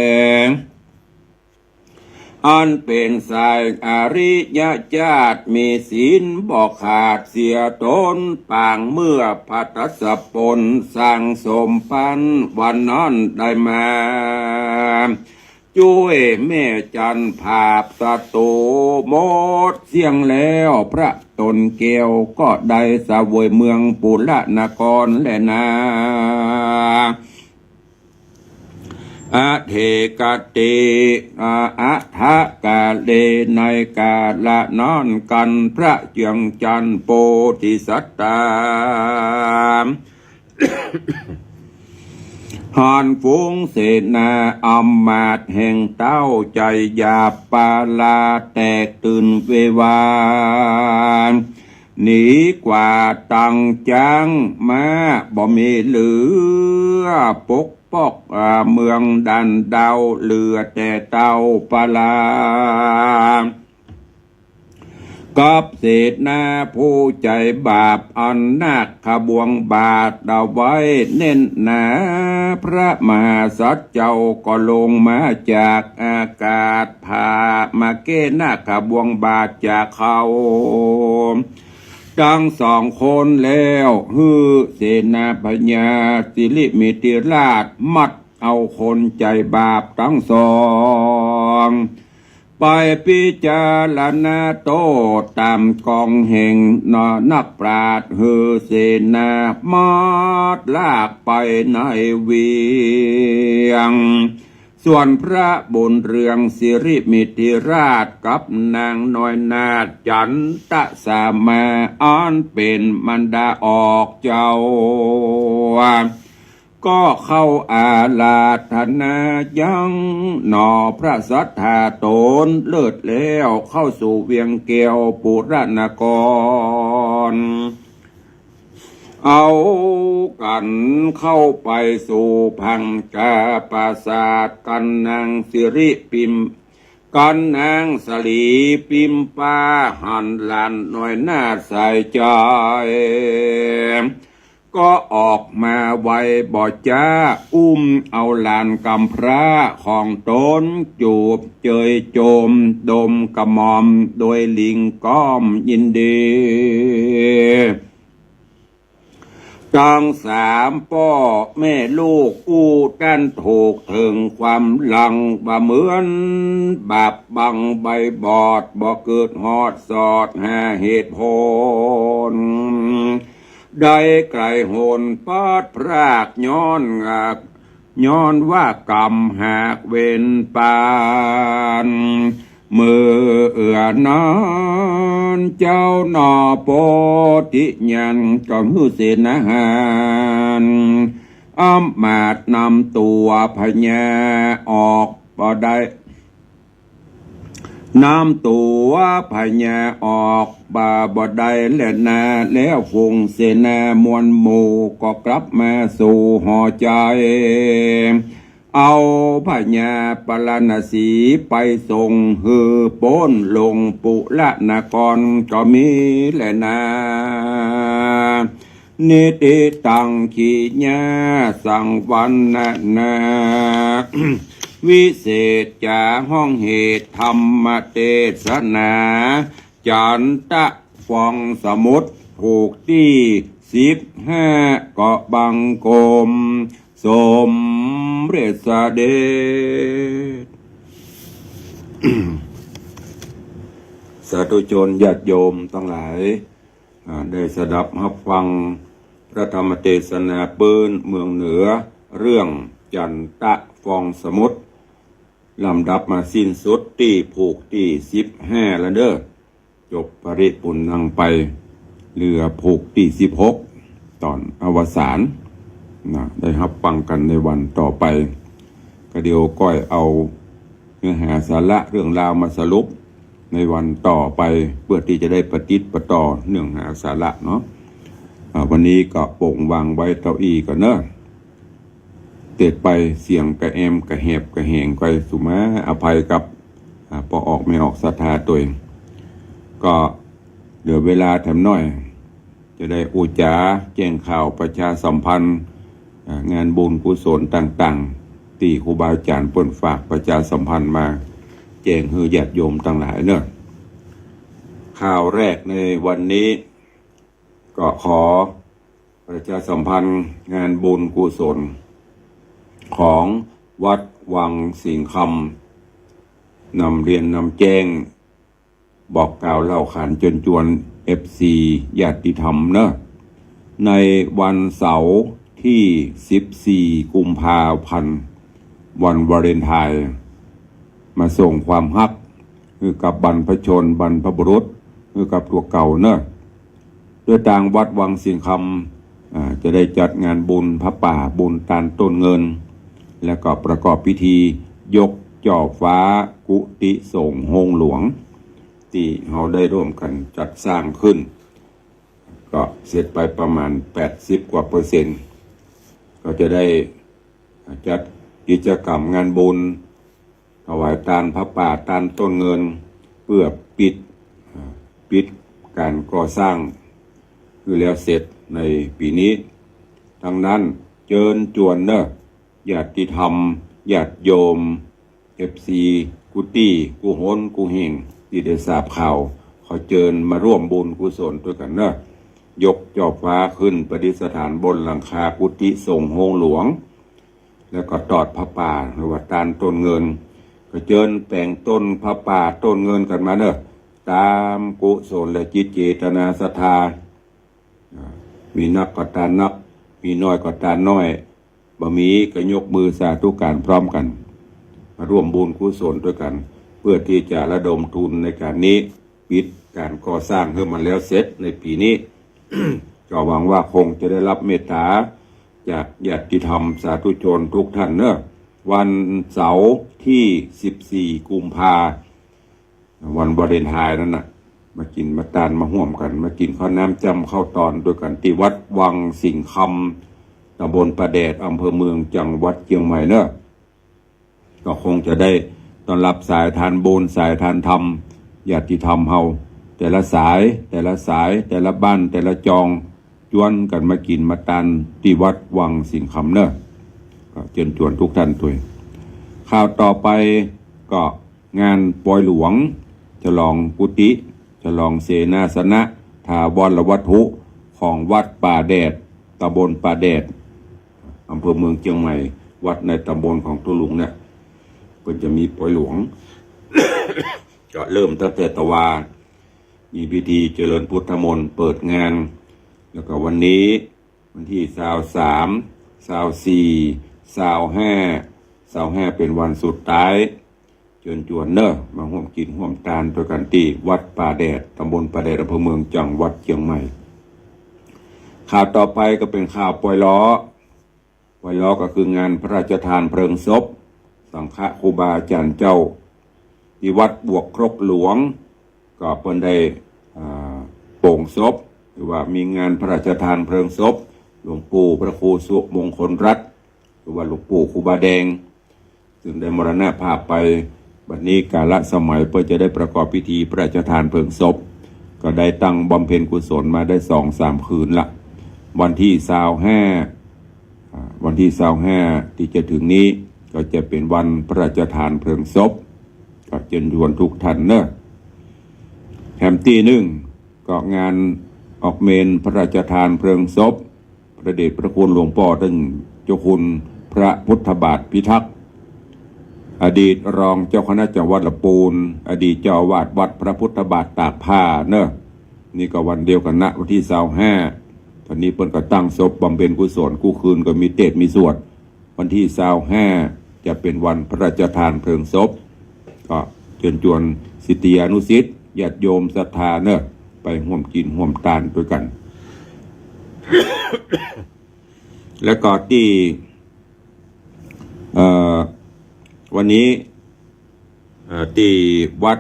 อันเป๋นสายอริยจาติ มีศีลบ่ขาดเสียตน ปางเมื่อพระทศพล สั่งสมปั๋นวันนั้นได้มา จ้วยแม่จันทร์ผาบศัตรูหมดเสี้ยงแล้ว พระต๋นแก้วก็ได้เสวยเมืองปุระนครแลนา อเถกะเต อา อถกาเล ในกาละนั้นกั๋น พระเจืองจันทร์โพธิสัตตา หันฝูงเสนาอำมาตย์แห่งเต้า ใจ๋หยาบปาลาแตกตื่นเววา หนีกว่าตังจ๊างม้าบ่มีเหลือ ปกป้อง อ่า เมืองดันดาว เหลือแต่เต้าปาลา กับเสนาผู้ใจ๋บาป อันนาคบวงบาทเอาไว้แน่นหนา พระมหาสัตว์เจ้าก็ลงมาจากอากาศ ผ่ามาแก้นาคบวงบาทจากเขาตังสองคนแล้ว หื้อเสนาพญาสิริมิตติราชมัดเอาคนใจ๋บาปตังสอง ไปพิจารณาโต้ษต๋ามกองแห่งนักปราชญ์ หื้อเสนามัดลากไปในเวียง ส่วนพระบุญเรืองสิริมิตติราชกับนางน้อยนาถจันตสามา อันเป๋นมารดาออกเจ้า ก็เข้าอาราธนายังหนอพระสัตถาต๋น เลิศแล้วเข้าสู่เวียงแก้วปุระนคร เอากั๋นเข้าไปสู่พังคาปราสาท กันนางสิริปิม กันนางสลีปิมปา หันหลานน้อยนาถใส่ใจ๋ ก็ออกมาไวบ่จ๊า อุ้มเอาหลานกำพร้าของต๋น จูบเจยโจมดมกระหม่อม โดยหลิ่งก้อมยินดี ตังสามป้อแม่ลูกอู้ตันถูกเถิงความหลัง ว่าเหมือนบาปบังใบบอด บ่เกิดฮอดสอดหาเหตุผล ได้ไกลโหนพลัดพราก ย้อน อ่า ย้อนว่ากรรมหากเวรปาน เมื่อเอื้อนั้นเจ้าหนอโพธิญาณ ก็หื้อเสนาหารอำมาตย์นำตั๋วพญาออกบ่ได้ นำตั๋วพญาออกบ่าบ่ได้แลนา แล้วฝูงเสนามวลหมู่ก็กลับมาสู่หอใจ๋ เอาพญาปาราณสีไปส่งหื้อป๊นลงปุระนครก็มีแลนา นิติตังขิญญาสังวรรณนา วิเศษจ๋าฮ้องเหตุธรรมเตสนา จันตะฟองสมุทร ผูกตี้สิบห้า ก็บังคมสมเร็จเสด็จ สาธุชนญาติโยมตังหลาย อ่า ได้สดับฮับฟังพระธรรมเตสนาปื๊นเมืองเหนือ เรื่องจันตะฟองสมุทร ลำดับมาสิ้นสุดตี้ผูกตี้สิบห้าแล้วเด้อ จบปริปุณณังไป เหลือผูกตี้สิบหก ต๋อนอวสานนะ ได้ฮับฟังกั๋นในวันต่อไป ก็เดี๋ยวก้อยเอาเนื้อหาสาระเรื่องราวมาสรุปในวันต่อไป เปื้อตี้จะได้ปะติดปะต่อเนื้อหาสาระเนาะ อ่า วันนี้ก็โป่งวางไว้เต้าอี้ก่อนเนาะ เต เสร็จไปเสียงกระแอมกระแหบกระแหงไป สุมาอภัยกับ อ่า ป้อออกแม่ออกศรัทธาตวย ก็เหลือเวลาแถมหน้อย จะได้อู้จ๋าแจ้งข่าวประชาสัมพันธ์ อ่า งานบุญกุศลต่างๆ ตี้ครูบาอาจ๋ารย์เปิ้นฝากประชาสัมพันธ์มา แจ้งหื้อญาติโยมตังหลายเนาะ ข่าวแรกในวันนี้ ก็ขอประชาสัมพันธ์งานบุญกุศล ของวัดวังสิงห์คำ นำเรียนนำแจ้ง บอกกล่าวเล่าขานเจิญจวน เอฟซี ญาติธรรมเนาะ ในวันเสาร์ตี้ สิบสี่ กุมภาพันธ์ วันวาเลนไทน์ มาส่งความฮักหื้อกับบรรพชนบรรพบุรุษ หื้อกับตั๋วเก่าเนาะ โดยตางวัดวังสิงห์คำ อ่า จะได้จัดงานบุญผ้าป่าบุญตานต้นเงิน แล้วก็ประกอบพิธียกจ่อฟ้ากุฏิสงฆ์โฮงหลวง ตี้เฮาได้ร่วมกั๋นจัดสร้างขึ้น ก็เสร็จไปประมาณ แปดสิบ กว่าเปอร์เซ็นต์ ก็จะได้จัดกิจกรรมงานบุญ ถวายตานผ้าป่าตานต้นเงิน เปื้อปิด อ่า ปิดก๋านก่อสร้างหื้อแล้วเสร็จในปี๋นี้ ดังนั้นเจิญจวนเนาะ ญาติธรรม ญาติโยม เอฟซี กู้ตี้กู้หนกู้แห่ง ตี้ได้ทราบข่าว ขอเจิญมาร่วมบุญกุศลตวยกั๋นเนาะ ยกจ่อฟ้าขึ้นประดิษฐานบนหลังคากุฏิสงฆ์โฮงหลวง แล้วก็ตอดผ้าป่าหรือว่าตานต้นเงิน ก็เจิญแป๋งต้นผ้าป่าต้นเงินกั๋นมาเนาะ ต๋ามกุศลและจิตเจตนาศรัทธา อ่า มีนักก็ตานนัก มีน้อยก็ตานน้อย บ่มีก็ยกมือสาธุการพร้อมกั๋น มาร่วมบุญกุศลตวยกั๋น เปื้อตี้จะระดมทุนในก๋านนี้ ปิดก๋านก่อสร้างหื้อมันแล้วเสร็จในปี๋นี้ ก็หวังว่าคงจะได้ฮับเมตต๋าจากญาติธรรมสาธุชนกู้ต้านเนาะ วันเสาร์ตี้ สิบสี่ กุมภา วันวาเลนไทน์นั้นน่ะ มากิ๋นมาตานมาฮ่วมกั๋น มากิ๋นข้าวน้ำจ้ำข้าวตอนตวยกั๋นตี้วัดวังสิงห์คำ ต๋ำบลป่าแดด อำเภอเมือง จังหวัดเจียงใหม่เนาะ ก็คงจะได้ต้อนฮับสายทานบุญสายทานธรรม ญาติธรรมเฮา แต่ละสาย แต่ละสาย แต่ละบ้าน แต่ละจอง จวนกั๋นมากิ๋นมาตานตี้วัดวังสิงห์คำเนาะ ก็เจิญจวนกู้ต้านตวย ข่าวต่อไปก็งานปอยหลวง ฉลองกุฏิ ฉลองเสนาสนะ ถาวรวัตถุของวัดป่าแดด ต๋ำบลป่าแดด อำเภอเมืองเจียงใหม่ วัดในต๋ำบลของตุ๊ลุงเนี่ย เปิ้นจะมีปอยหลวง ก็เริ่มตั้งแต่ตะวา มีพิธีเจริญพุทธมนต์เปิดงาน แล้วก็วันนี้วันตี้ ซาวสาม ซาวสี่ ซาวห้า ซาวห้าเป๋นวันสุดท้าย เจิญจวนเนาะ มาฮ่วมกิ๋นฮ่วมตานตวยกั๋นตี้วัดป่าแดด ต๋ำบลป่าแดด อำเภอเมือง จังหวัดเจียงใหม่ ข่าวต่อไปก็เป๋นข่าวปอยล้อ ปอยล้อก็คืองานพระราชทานเพลิงศพสังฆครูบาอาจ๋ารย์เจ้า ตี้วัดบวกครกหลวง ก็เปิ้นได้ อ่า โป่งศพ หรือว่ามีงานพระราชทานเพลิงศพหลวงปู่พระครูสุมงคลรัตน์ หรือว่าหลวงปู่ครูบาแดง ซึ่งได้มรณภาพไป บัดนี้กาลสมัยเปิ้นจะได้ประกอบพิธีพระราชทานเพลิงศพ ก็ได้ตั้งบำเพ็ญกุศลมาได้สองสามคืนละ วันตี้ซาวห้า อ่า วันตี้ซาวห้าตี้จะเถิงนี้ ก็จะเป๋นวันพระราชทานเพลิงศพ ก็เจิญจวนกู้ต้านเนาะ แถมตี้นึ่ง ก็งานออกเมรุนพระราชทานเพลิงศพ พระเดชพระคุณหลวงป้อต้านเจ้าคุณพระพุทธบาทพิทักษ์ อดีตรองเจ้าคณะจังหวัดละปูน อดีตเจ้าอาวาสวัดพระพุทธบาทตากผ้าเนาะ นี่ก็วันเดียวกั๋นนะ วันตี้ซาวห้า ต๋อนนี้เปิ้นก็ตั้งศพบำเพ็ญกุศล กู้คืนก็มีเตสน์มีสวด วันตี้ซาวห้า จะเป๋นวันพระราชทานเพลิงศพ ก็เจิญจวนศิษยานุศิษย์ ญาติโยมศรัทธาเนาะ ไปฮ่วมกิ๋นฮ่วมตานตวยกั๋น แล้วก็ตี้ เอ่อ วันนี้ เอ่อ ตี้วัด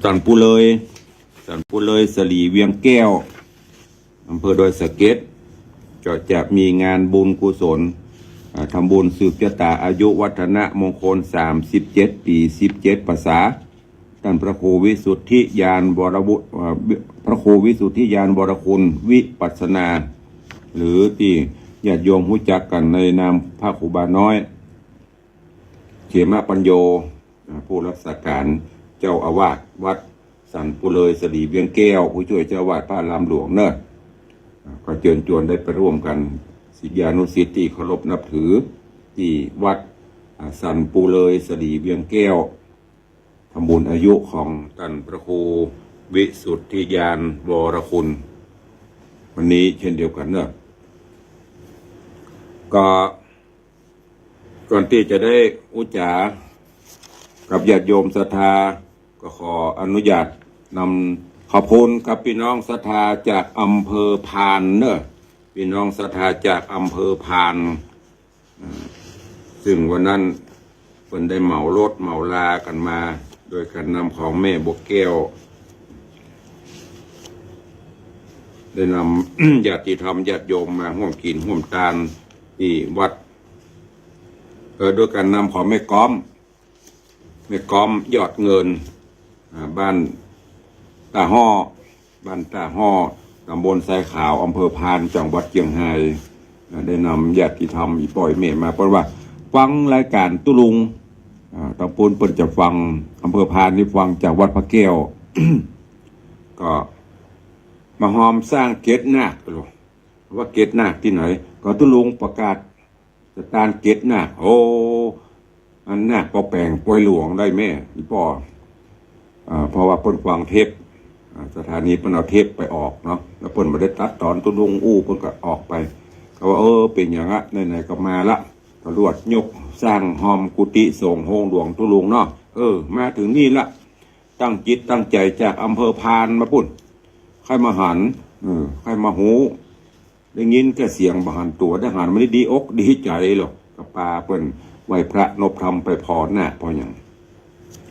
สันปูเลย สันปูเลยสลีเวียงแก้ว อำเภอดอยสะเก็ด ก็จะมีงานบุญกุศล อ่า ทำบุญสืบชะตาอายุวัฒนมงคล สามสิบเจ็ดปี๋ สิบเจ็ดพรรษา ต้านพระครูวิสุทธิญาณวรวุ- เอ่อ พระครูวิสุทธิญาณวรคุณวิปัสสนา หรือตี้ญาติโยมฮู้จักกั๋นในนามพระครูบาน้อย เขมปัญโญ อ่า ผู้รักษาก๋านเจ้าอาวาสวัดสันปูเลยสลีเวียงแก้ว ผู้จ้วยเจ้าอาวาสพระอารามหลวงเนาะ อ่า ก็เจิญจวนได้ไปร่วมกั๋น ศิษยานุศิษย์ตี้เคารพนับถือ ตี้วัด อ่า สันปูเลยสลีเวียงแก้ว ทำบุญอายุของต้านพระครูวิสุทธิญาณวรคุณ วันนี้เช่นเดียวกั๋นเนาะ ก็ ก่อนตี้จะได้อู้จ๋ากับญาติโยมศรัทธา ก็ขออนุญาตนำขอบคุณกับปี้น้องศรัทธาจากอำเภอพานเนาะ ปี้น้องศรัทธาจากอำเภอพาน อ่า ซึ่งวันนั้นเปิ้นได้เหมารถเหมาลากั๋นมา โดยก๋านนำของแม่บัวแก้ว ได้นำ ญาติธรรมญาติโยมมาฮ่วมกิ๋นฮ่วมตานตี้วัด เอ่อ โดยก๋านนำของแม่ก๊อม แม่ก๊อมยอดเงิน อ่า บ้านต้าฮ้อ บ้านต้าฮ้อ ต๋ำบลทรายขาว อำเภอพาน จังหวัดเจียงฮาย อ่า ได้นำญาติธรรมอี่ป้ออี่แม่มา เปิ้นว่าฟังรายก๋านตุ๊ลุง อ่า ตางปู๊นเปิ้นจะฟัง อำเภอพานนี่ฟังจากวัดพระแก้ว ก็มาฮอมสร้างเกตนาค ว่าเกตนาคตี้ไหน ก็ตุ๊ลุงประกาศ จะตานเกตนาค โอ้ อันนาคก็แป๋งปอยหลวงได้แม่ อี่ป้อ อ่า เพราะว่าเปิ้นฟังเทป อ่า สถานีเปิ้นเอาเทปไปออกเนาะ แล้วเปิ้นบ่ได้ตัดตอนตุ๊ลุงอู้ เปิ้นก็ออกไป ก็ว่า เออ เป๋นอย่างละ ไหนๆ ก็มาละ ตำรวจยกสร้างฮอมกุฏิสงฆ์โฮงหลวงตุ๊ลุงเนาะ เออ มาเถิงนี่ละ ตั้งจิตตั้งใจ๋จากอำเภอพานมาปู๊น ใค่มาหัน เออ ใค่มาฮู้ ได้ยินแก่เสียงบ่หันตั๋ว ได้หันมานี่ดีอกดีใจ๋หลอก ก็ปาเปิ้นไหว้พระนบธรรมไปผ่อนาคผ่อหยัง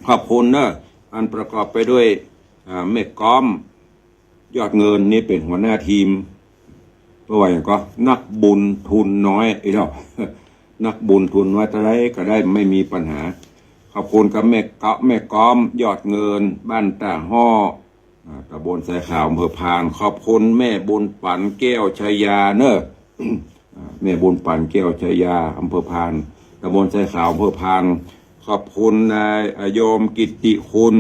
ขอบคุณเนาะ อันประกอบไปด้วย อ่า แม่ก๊อม ยอดเงินนี่เป๋นหัวหน้าทีม เปิ้นว่าหยังก็นักบุญทุนน้อย ไอ้เนาะ นักบุญทุนน้อยเต้าใดก็ได้ไม่มีปัญหา ขอบคุณกับแม่ก๊อ- แม่ก๊อมยอดเงิน บ้านต้าฮ้อ อ่า ตำบลทรายขาว อำเภอพาน ขอบคุณแม่บุญปั๋น แก้วชายาเนาะ อ่า แม่บุญปั๋น แก้วชายา อำเภอพาน ตำบลทรายขาว อำเภอพาน ขอบคุณนาย อ่า โยมกิตติคุณ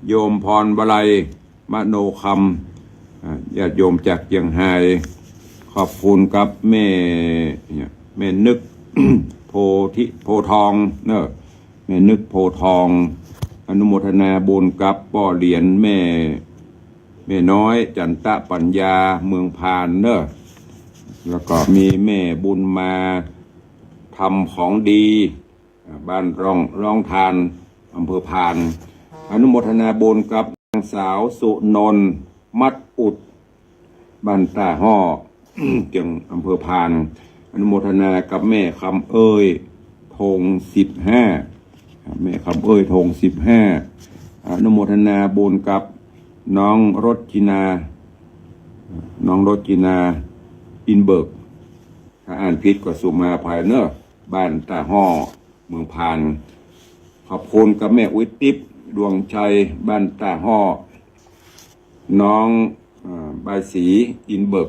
โยมพรวลัย มโนคำ อ่า ญาติโยมจากเจียงฮาย ขอบคุณกับแม่ เนี่ย แม่นึก โพธิ โพธิ์ทองเนาะ แม่นึก โพธิ์ทอง อนุโมทนาบุญกับป้อเหรียญ แม่ แม่น้อย จันตะปัญญา เมืองพานเนาะ แล้วก็มีแม่บุญมา ทำของดี อ่า บ้านร่อง ร่องทาน อำเภอพาน อนุโมทนาบุญกับนางสาวสุนนท์ มัดอุด บ้านต้าฮ้อ เจียง อำเภอพาน อนุโมทนากับแม่คำเอ้ย ธงสิบห้า แม่คำเอ้ย ธงสิบห้า อนุโมทนาบุญกับน้องรจนา น้องรจนา อินเบิก ถ้าอ่านผิดก็สุมาอภัยเนาะ บ้านต้าฮ้อ เมืองพาน ขอบคุณกับแม่อุ๊ยติ๊บ ดวงชัย บ้านต้าฮ้อ น้อง เอ่อ บายศรี อินเบิก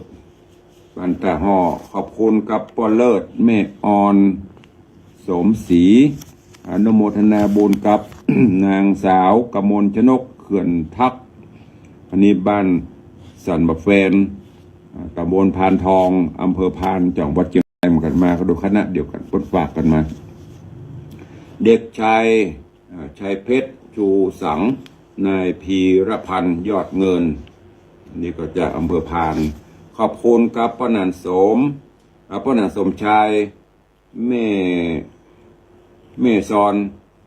บ้านต้าฮ้อ ขอบคุณกับป้อเลิศ แม่ออน สมศรี อนุโมทนาบุญกับ นางสาวกมลชนก เขื่อนทัก อันนี้บ้านสันบะแฟน อ่า ตำบลพานทอง อำเภอพาน จังหวัดเจียงราย เหมือนกั๋น มาก็โดยคณะเดียวกั๋น เปิ้นฝากกั๋นมา เด็กชาย อ่า ชัยเพชร ชูสัง นายพีรพันธ์ ยอดเงิน อันนี้ก็จากอำเภอพาน ขอบคุณกับป้อหนานสม อ่า ป้อหนานสมชาย แม่ แม่ซอน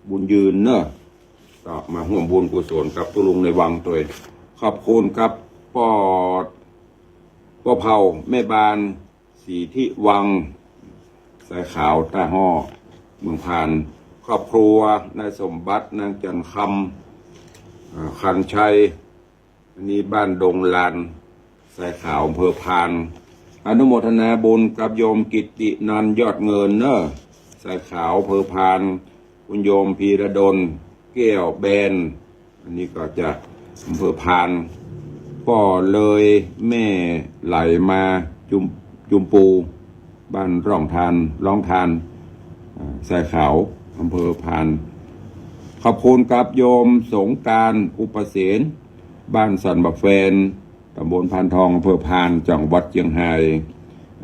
บุญยืนเนาะ ก็มาฮ่วมบุญกุศลกับตุ๊ลุงในวังตวย ขอบคุณกับป้อ ป้อเผ่า แม่บาน ศรีทิวัง ทรายขาว ต้าฮ้อ เมืองพาน ครอบครัวนายสมบัติ นางจันทร์คำ อ่า คันชัย อันนี้บ้านดงลาน ทรายขาว อำเภอพาน อนุโมทนาบุญกับโยมกิตตินันท์ ยอดเงินเนอะ ทรายขาว อำเภอพาน คุณโยมพีระดล แก้วแบน อันนี้ก็จากอำเภอพาน ป้อเลยแม่ไหลมาจุม จุมปู บ้านร่องทาน ร่องทาน อ่า ทรายขาว อำเภอพาน ขอบคุณกับโยมสงกรานต์ อุปเสน บ้านสันบะแฟน ตำบลพานทอง อำเภอพาน จังหวัดเจียงฮาย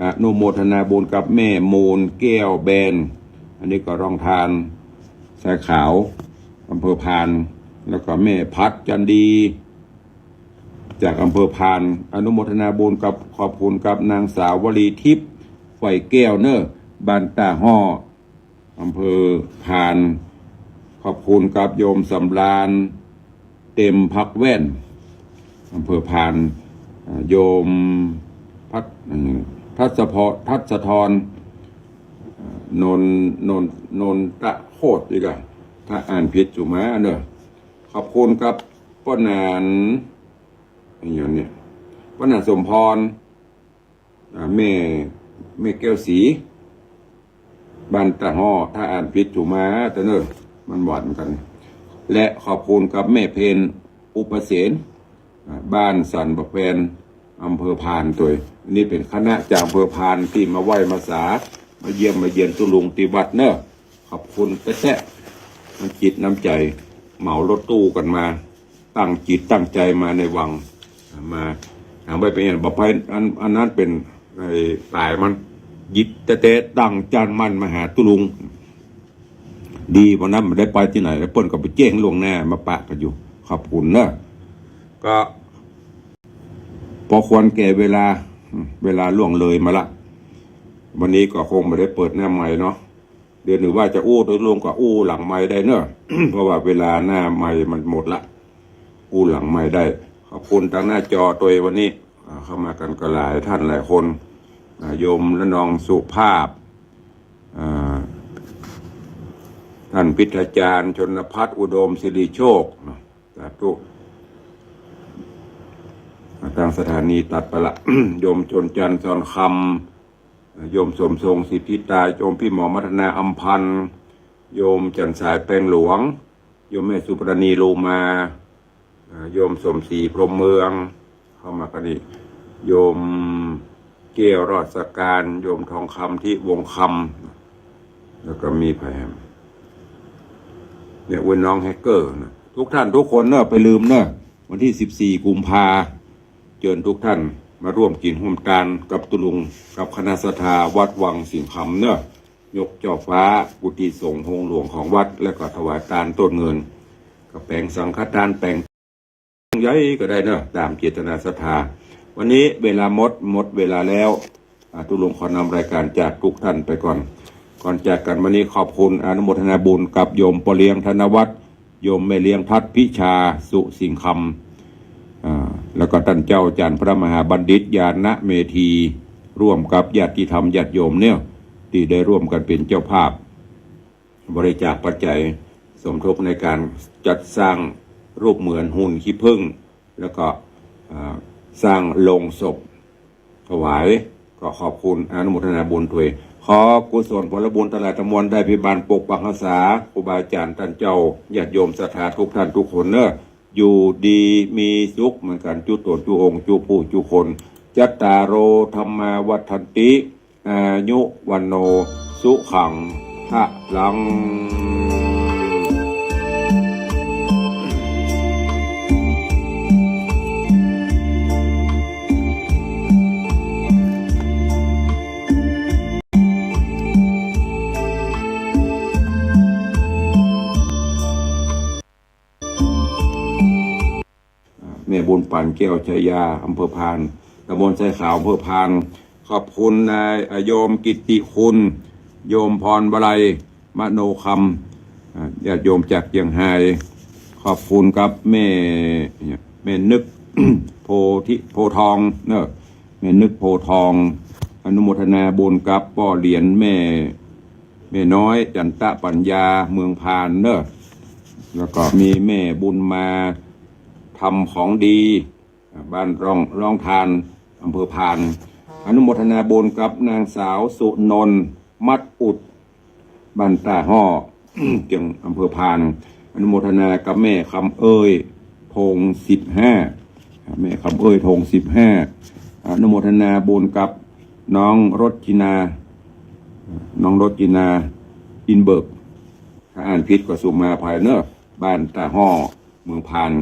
อนุโมทนาบุญกับแม่มูล แก้วแบน อันนี้ก็ร่องทาน ทรายขาว อำเภอพาน แล้วก็แม่พัด จันดี จากอำเภอพาน อนุโมทนาบุญกับ ขอบคุณกับนางสาววลีทิพย์ ไฟแก้วเนอะ บ้านต้าฮ้อ อำเภอพาน ขอบคุณกับโยมสำราญ เต็มพักแว่น อำเภอพาน อ่า โยมพัด อืม ทัศพร ทัศธร อ่า นน นน นนทะโคตร อีกอะ ถ้าอ่านผิดสุมาเนอะ ขอบคุณกับป้อหนาน อย่างเนี้ย ป้อหนานสมพร อ่า แม่ แม่แก้วศรี บ้านต้าฮ้อ ถ้าอ่านผิดสุมาเต๊อะเนอะ มันหวานกัน และขอบคุณกับแม่เพน อุปเสน อ่า บ้านสันบะแฟน อำเภอพานตวย นี่เป๋นคณะจากอำเภอพานตี้มาไหว้มาสา มาเยี่ยมมาเยียนตุ๊ลุงตี้วัดเนอะ ขอบคุณแต๊ๆ น้ำจิตน้ำใจ๋ เหมารถตู้กั๋นมา ตั้งจิตตั้งใจ๋มาในวัง มา ถามว่าเป๋นไง บ่ไป อัน อันนั้นเป๋น ไอ้ ต๋ายมัน จิตแต๊ๆ ตั้งจั้นมั่นมาหาตุ๊ลุง ดี วันนั้นบ่ได้ไปตี้ไหน แล้วเปิ้นก็ไปแจ้งล่วงหน้า มาปะกั๋นอยู่ ขอบคุณเนอะ ก็ พอควรแก่เวลา เวลาล่วงเลยมาละ วันนี้ก็คงบ่ได้เปิดหน้าไมค์เนาะ เดี๋ยวหนึ่งว่าจะอู้โดยรวมก็อู้หลังไมค์ได้เนอะ เพราะว่าเวลาหน้าไมค์มันหมดละ อู้หลังไมค์ได้ ขอบคุณตางหน้าจอตวยวันนี้ อ่า เข้ามากั๋นก็หลายท่านหลายคน อ่า โยมละนองสุภาพ อ่า ท่านพิทยาจารย์ ชนภัทร อุดมสิริโชค นะ สาธุ อ่า ตางสถานีตัดไปละ โยมชนจันทร์ สอนคำ โยมสมทรง สิทธิตา โยมพี่หมอมัทนา อำพันธ์ โยมจันทร์สาย แปงหลวง โยมแม่สุปราณี โลมา อ่า โยมสมศรี พรหมเมือง เข้ามากั๋นนี่ โยมแก้ว รอดสการ โยมทองคำ ทิวงศ์คำ แล้วก็มีใผแหม เนี่ย อ้วนน้องแฮกเกอร์นะ ทุกท่านทุกคนเนอะ ไปลืมเนอะ วันตี้สิบสี่กุมภา เจิญทุกท่านมาร่วมกิ๋นฮ่วมตานกับตุ๊ลุง กับคณะศรัทธาวัดวังสิงห์คำเนอะ ยกจ้อฟ้ากุฏิสงฆ์โฮงหลวงของวัด แล้วก็ถวายตานต้นเงิน ก็แป๋งสังฆตานแป๋งใหญ่ก็ได้เนอะ ต๋ามเจตนาศรัทธา วันนี้เวลาหมด หมดเวลาแล้ว อ่า ตุ๊ลุงขอนำรายการจากทุกท่านไปก่อน ก่อนจากกั๋นวันนี้ขอบคุณอนุโมทนาบุญกับโยมป้อเลี้ยงธนวัฒน์ โยมแม่เลี้ยงพัฒน์ พิชา สุสิงห์คำ อ่า แล้วก็ต้านเจ้าอาจ๋ารย์พระมหาบัณฑิต ญาณเมธี ร่วมกับญาติธรรมญาติโยมเนี่ย ตี้ได้ร่วมกั๋นเป๋นเจ้าภาพ บริจาคปัจจัยสมทบในก๋านจัดสร้างรูปเหมือนหุ่นขี้ผึ้ง แล้วก็ อ่า สร้างโลงศพถวาย ก็ขอบคุณอนุโมทนาบุญตวย ขอกุศลผลบุญตังหลายตังมวลได้เป๋นบานปกปักฮักษาครูบาอาจ๋ารย์ต้านเจ้าญาติโยมศรัทธาทุกท่านทุกคนเนอะ อยู่ดีมีสุขเหมือนกั๋นจุ๊ต๋นจุ๊องค์จุ๊ผู้จุ๊คน จัตตาโร ธัมมา วัฑฒันติ อายุ วัณโณ สุขัง พะลัง แม่บุญปั๋น แก้วชายา อำเภอพาน ตำบลทรายขาว อำเภอพาน ขอบคุณนาย อ่า โยมกิตติคุณ โยมพรวลัย มโนคำ อ่า ญาติโยมจากเจียงฮาย ขอบคุณกับแม่ แม่นึก โพธิ โพธิ์ทองเนอะ แม่นึก โพธิ์ทอง อนุโมทนาบุญกับป้อเหรียญแม่ แม่น้อย จันตะปัญญา เมืองพานเนอะ แล้วก็มีแม่บุญมา ธรรมของดี อ่า บ้านร่อง ร่องทาน อำเภอพาน อนุโมทนาบุญกับนางสาวสุนนท์ มัดอุด บ้านต้าฮ้อ เจียง อำเภอพาน อนุโมทนากับแม่คำเอ้ย ธงสิบห้า แม่คำเอ้ย ธงสิบห้า อนุโมทนาบุญกับน้องรจนา น้องรจนา อินเบิก ถ้าอ่านผิดก็สุมาอภัยเนอะ บ้านต้าฮ้อ เมืองพาน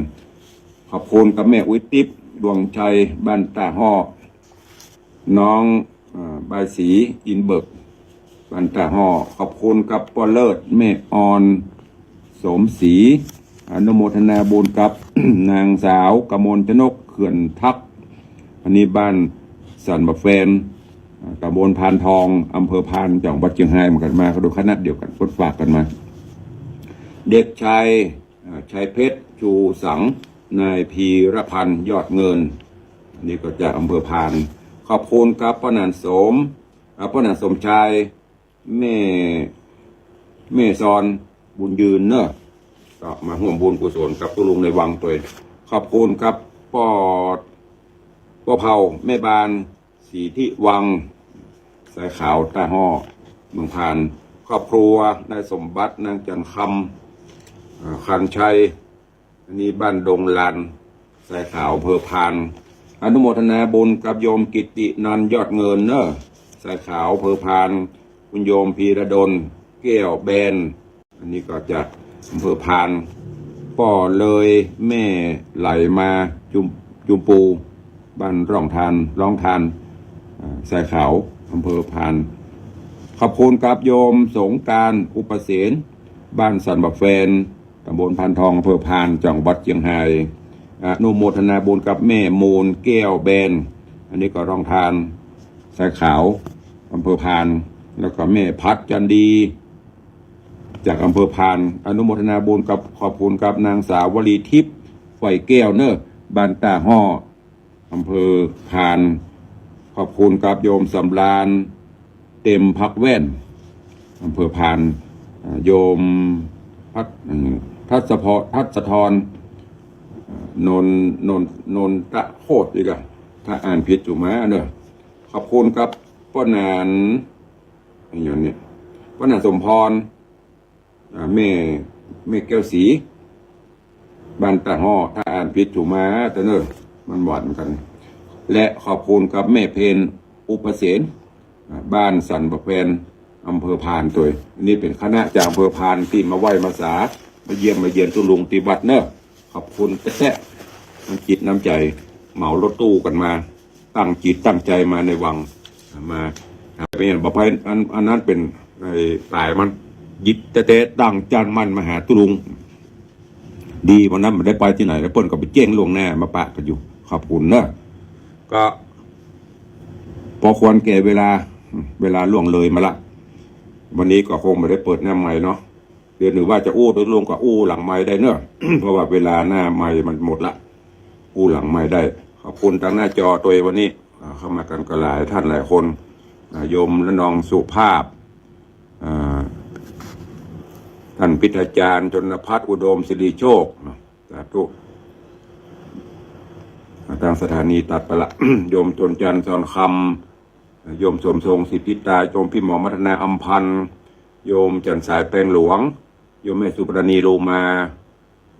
ขอบคุณกับแม่อุ๊ยติ๊บ ดวงชัย บ้านต้าฮ้อ น้อง เอ่อ บายศรี อินเบิก บ้านต้าฮ้อ ขอบคุณกับป้อเลิศ แม่ออน สมศรี อนุโมทนาบุญกับ นางสาวกมลชนก เขื่อนทัก อันนี้บ้านสันบะแฟน อ่า ตำบลพานทอง อำเภอพาน จังหวัดเจียงฮาย เหมือนกัน มาก็ดูคณะเดียวกัน คนฝากกันมา เด็กชาย อ่า ชัยเพชร ชูสัง นายพีรพันธ์ ยอดเงิน อันนี้ก็จากอำเภอพาน ขอบคุณกับป้อหนานสม อ่า ป้อหนานสมชาย แม่ แม่ซอน บุญยืนเนอะ ก็มาฮ่วมบุญกุศลกับตุ๊ลุงในวังตวย ขอบคุณกับป้อ ป้อเผ่า แม่บาน ศรีทิวัง สายขาว ต้าฮ้อ เมืองพาน ครอบครัวนายสมบัติ นางจันทร์คำ อ่า คันชัย อันนี้บ้านดงลาน สายขาว อำเภอพาน อนุโมทนาบุญกับโยมกิตตินันท์ ยอดเงินเนอะ สายขาว อำเภอพาน คุณโยมพีระดล แก้วแบน อันนี้ก็จากอำเภอพาน ป้อเลย แม่ไหลมา จุม จุมปู บ้านร่องทาน ร่องทาน อ่า สายขาว อำเภอพาน ขอบคุณกับโยมสงกรานต์ อุปเสน บ้านสันบะแฟน ตำบลพานทอง อำเภอพาน จังหวัดเจียงฮาย อนุโมทนาบุญกับแม่มูล แก้วแบน อันนี้ก็ร่องทาน สายขาว อำเภอพาน แล้วก็แม่พัดจันดี จากอำเภอพาน อนุโมทนาบุญกับ ขอบคุณกับนางสาววลีทิพย์ ไฟแก้วเนอะ บ้านต้าฮ้อ อำเภอพาน ขอบคุณกับโยมสำราญ เต็มพักแว่น อำเภอพาน อ่า โยมพัด อืม ทัศพร ทัศธร อ่า นน นน นนทะโคตรอีกอะ ถ้าอ่านผิดจุมาเนอะ ขอบคุณกับป้อหนาน อย่างนี้ ป้อหนานสมพร อ่า แม่ แม่แก้วศรี บ้านต้าฮ้อ ถ้าอ่านผิดจุมาเต๊อะเนอะ มันหวานเหมือนกัน และขอบคุณกับแม่เพน อุปเสน อ่า บ้านสันบะแฟน อำเภอพานตวย อันนี้เป๋นคณะจากอำเภอพานตี้มาไหว้มาสา มาเยี่ยมมาเยียนตุ๊ลุงตี้วัดเนอะ ขอบคุณแต๊ๆ น้ำจิตน้ำใจ๋ เหมารถตู้กั๋นมา ตั้งจิตตั้งใจ๋มาในวัง มา เป๋นบ่ไป อัน อันนั้นเป๋น ไอ้ ต๋ายมัน จิตแต๊ๆ ตั้งจั้นมั่นมาหาตุ๊ลุง ดีวันนั้นบ่ได้ไปตี้ไหน แล้วเปิ้นก็ไปแจ้งล่วงหน้ามาปะกั๋นอยู่ ขอบคุณเนอะ ก็ พอควรแก่เวลา เวลาล่วงเลยมาละ วันนี้ก็คงบ่ได้เปิดหน้าไมค์เนาะ เดี๋ยวหนึ่งว่าจะอู้ตุ๊ลุงก็อู้หลังไมค์ได้เนอะ เพราะว่าเวลาหน้าไมค์มันหมดละ อู้หลังไมค์ได้ ขอบคุณตางหน้าจอตวยวันนี้ อ่า เข้ามากั๋นก็หลายท่านหลายคน อ่า โยมละนองสุภาพ อ่า ท่านพิทยาจารย์ ชนภัทร อุดมสิริโชค นะ สาธุ อ่า ตางสถานีตัดไปละ โยมจนจันทร์ สอนคำ โยมสมทรง สิทธิตา โยมพี่หมอมัทนา อำพันธ์ โยมจันทร์สาย แปงหลวง โยมแม่สุปราณี โลมา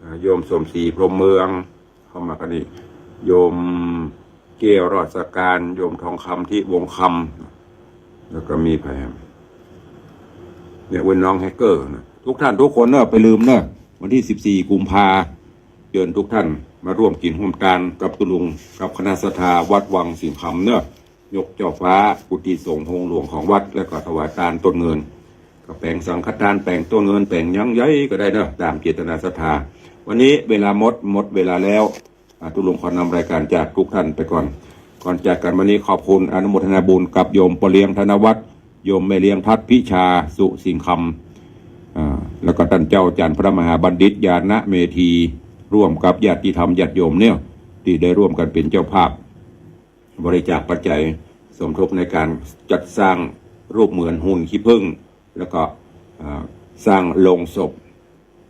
อ่า โยมสมศรี พรหมเมือง เข้ามากั๋นอีก โยมแก้ว ราชการ โยมทองคำ ที่วงคำ แล้วก็มีใผ เนี่ย อ้วนน้องแฮกเกอร์นะ ทุกท่านทุกคนเนอะ ไปลืมเนอะ วันที่สิบสี่กุมภา เจิญทุกท่านมาร่วมกิ๋นฮ่วมตานกับตุ๊ลุง กับคณะศรัทธาวัดวังสิงห์คำเนอะ ยกเจ้าฟ้ากุฏิสงฆ์โฮงหลวงของวัด แล้วก็ถวายตานต้นเงิน ก็แป๋งสังฆตาน แป๋งต้นเงิน แป๋งหยังใหญ่ก็ได้เนอะ ต๋ามเจตนาศรัทธา วันนี้เวลาหมด หมดเวลาแล้ว อ่า ตุ๊ลุงขอนำรายการจากทุกท่านไปก่อน ก่อนจากกั๋นวันนี้ขอบคุณ อนุโมทนาบุญกับโยมป้อเลี้ยง ธนวัฒน์ โยมแม่เลี้ยง ทัศน์พิชา สุสิงห์คำ อ่า แล้วก็ต้านเจ้าอาจ๋ารย์พระมหาบัณฑิต ญาณเมธี ร่วมกับญาติธรรมญาติโยมเนี่ย ตี้ได้ร่วมกั๋นเป๋นเจ้าภาพ บริจาคปัจจัยสมทบในก๋านจัดสร้างรูปเหมือนหุ่นขี้ผึ้ง แล้วก็ อ่า สร้างโลงศพ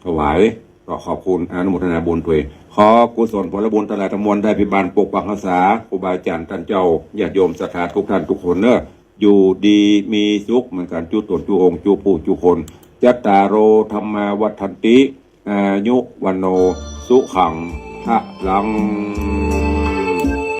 ถวาย ก็ขอบคุณอนุโมทนาบุญตวย ขอกุศลผลบุญตังหลายตังมวลได้พิบาลปกปักรักษาครูบาอาจ๋ารย์ต้านเจ้า ญาติโยมศรัทธาทุกท่านทุกคนเนาะ อยู่ดีมีสุขเหมือนกั๋นจุ๊ต๋นจุ๊องค์จุ๊ผู้จุ๊คน จัตตาโร ธัมมา วัฑฒันติ อายุ วัณโณ สุขัง พลัง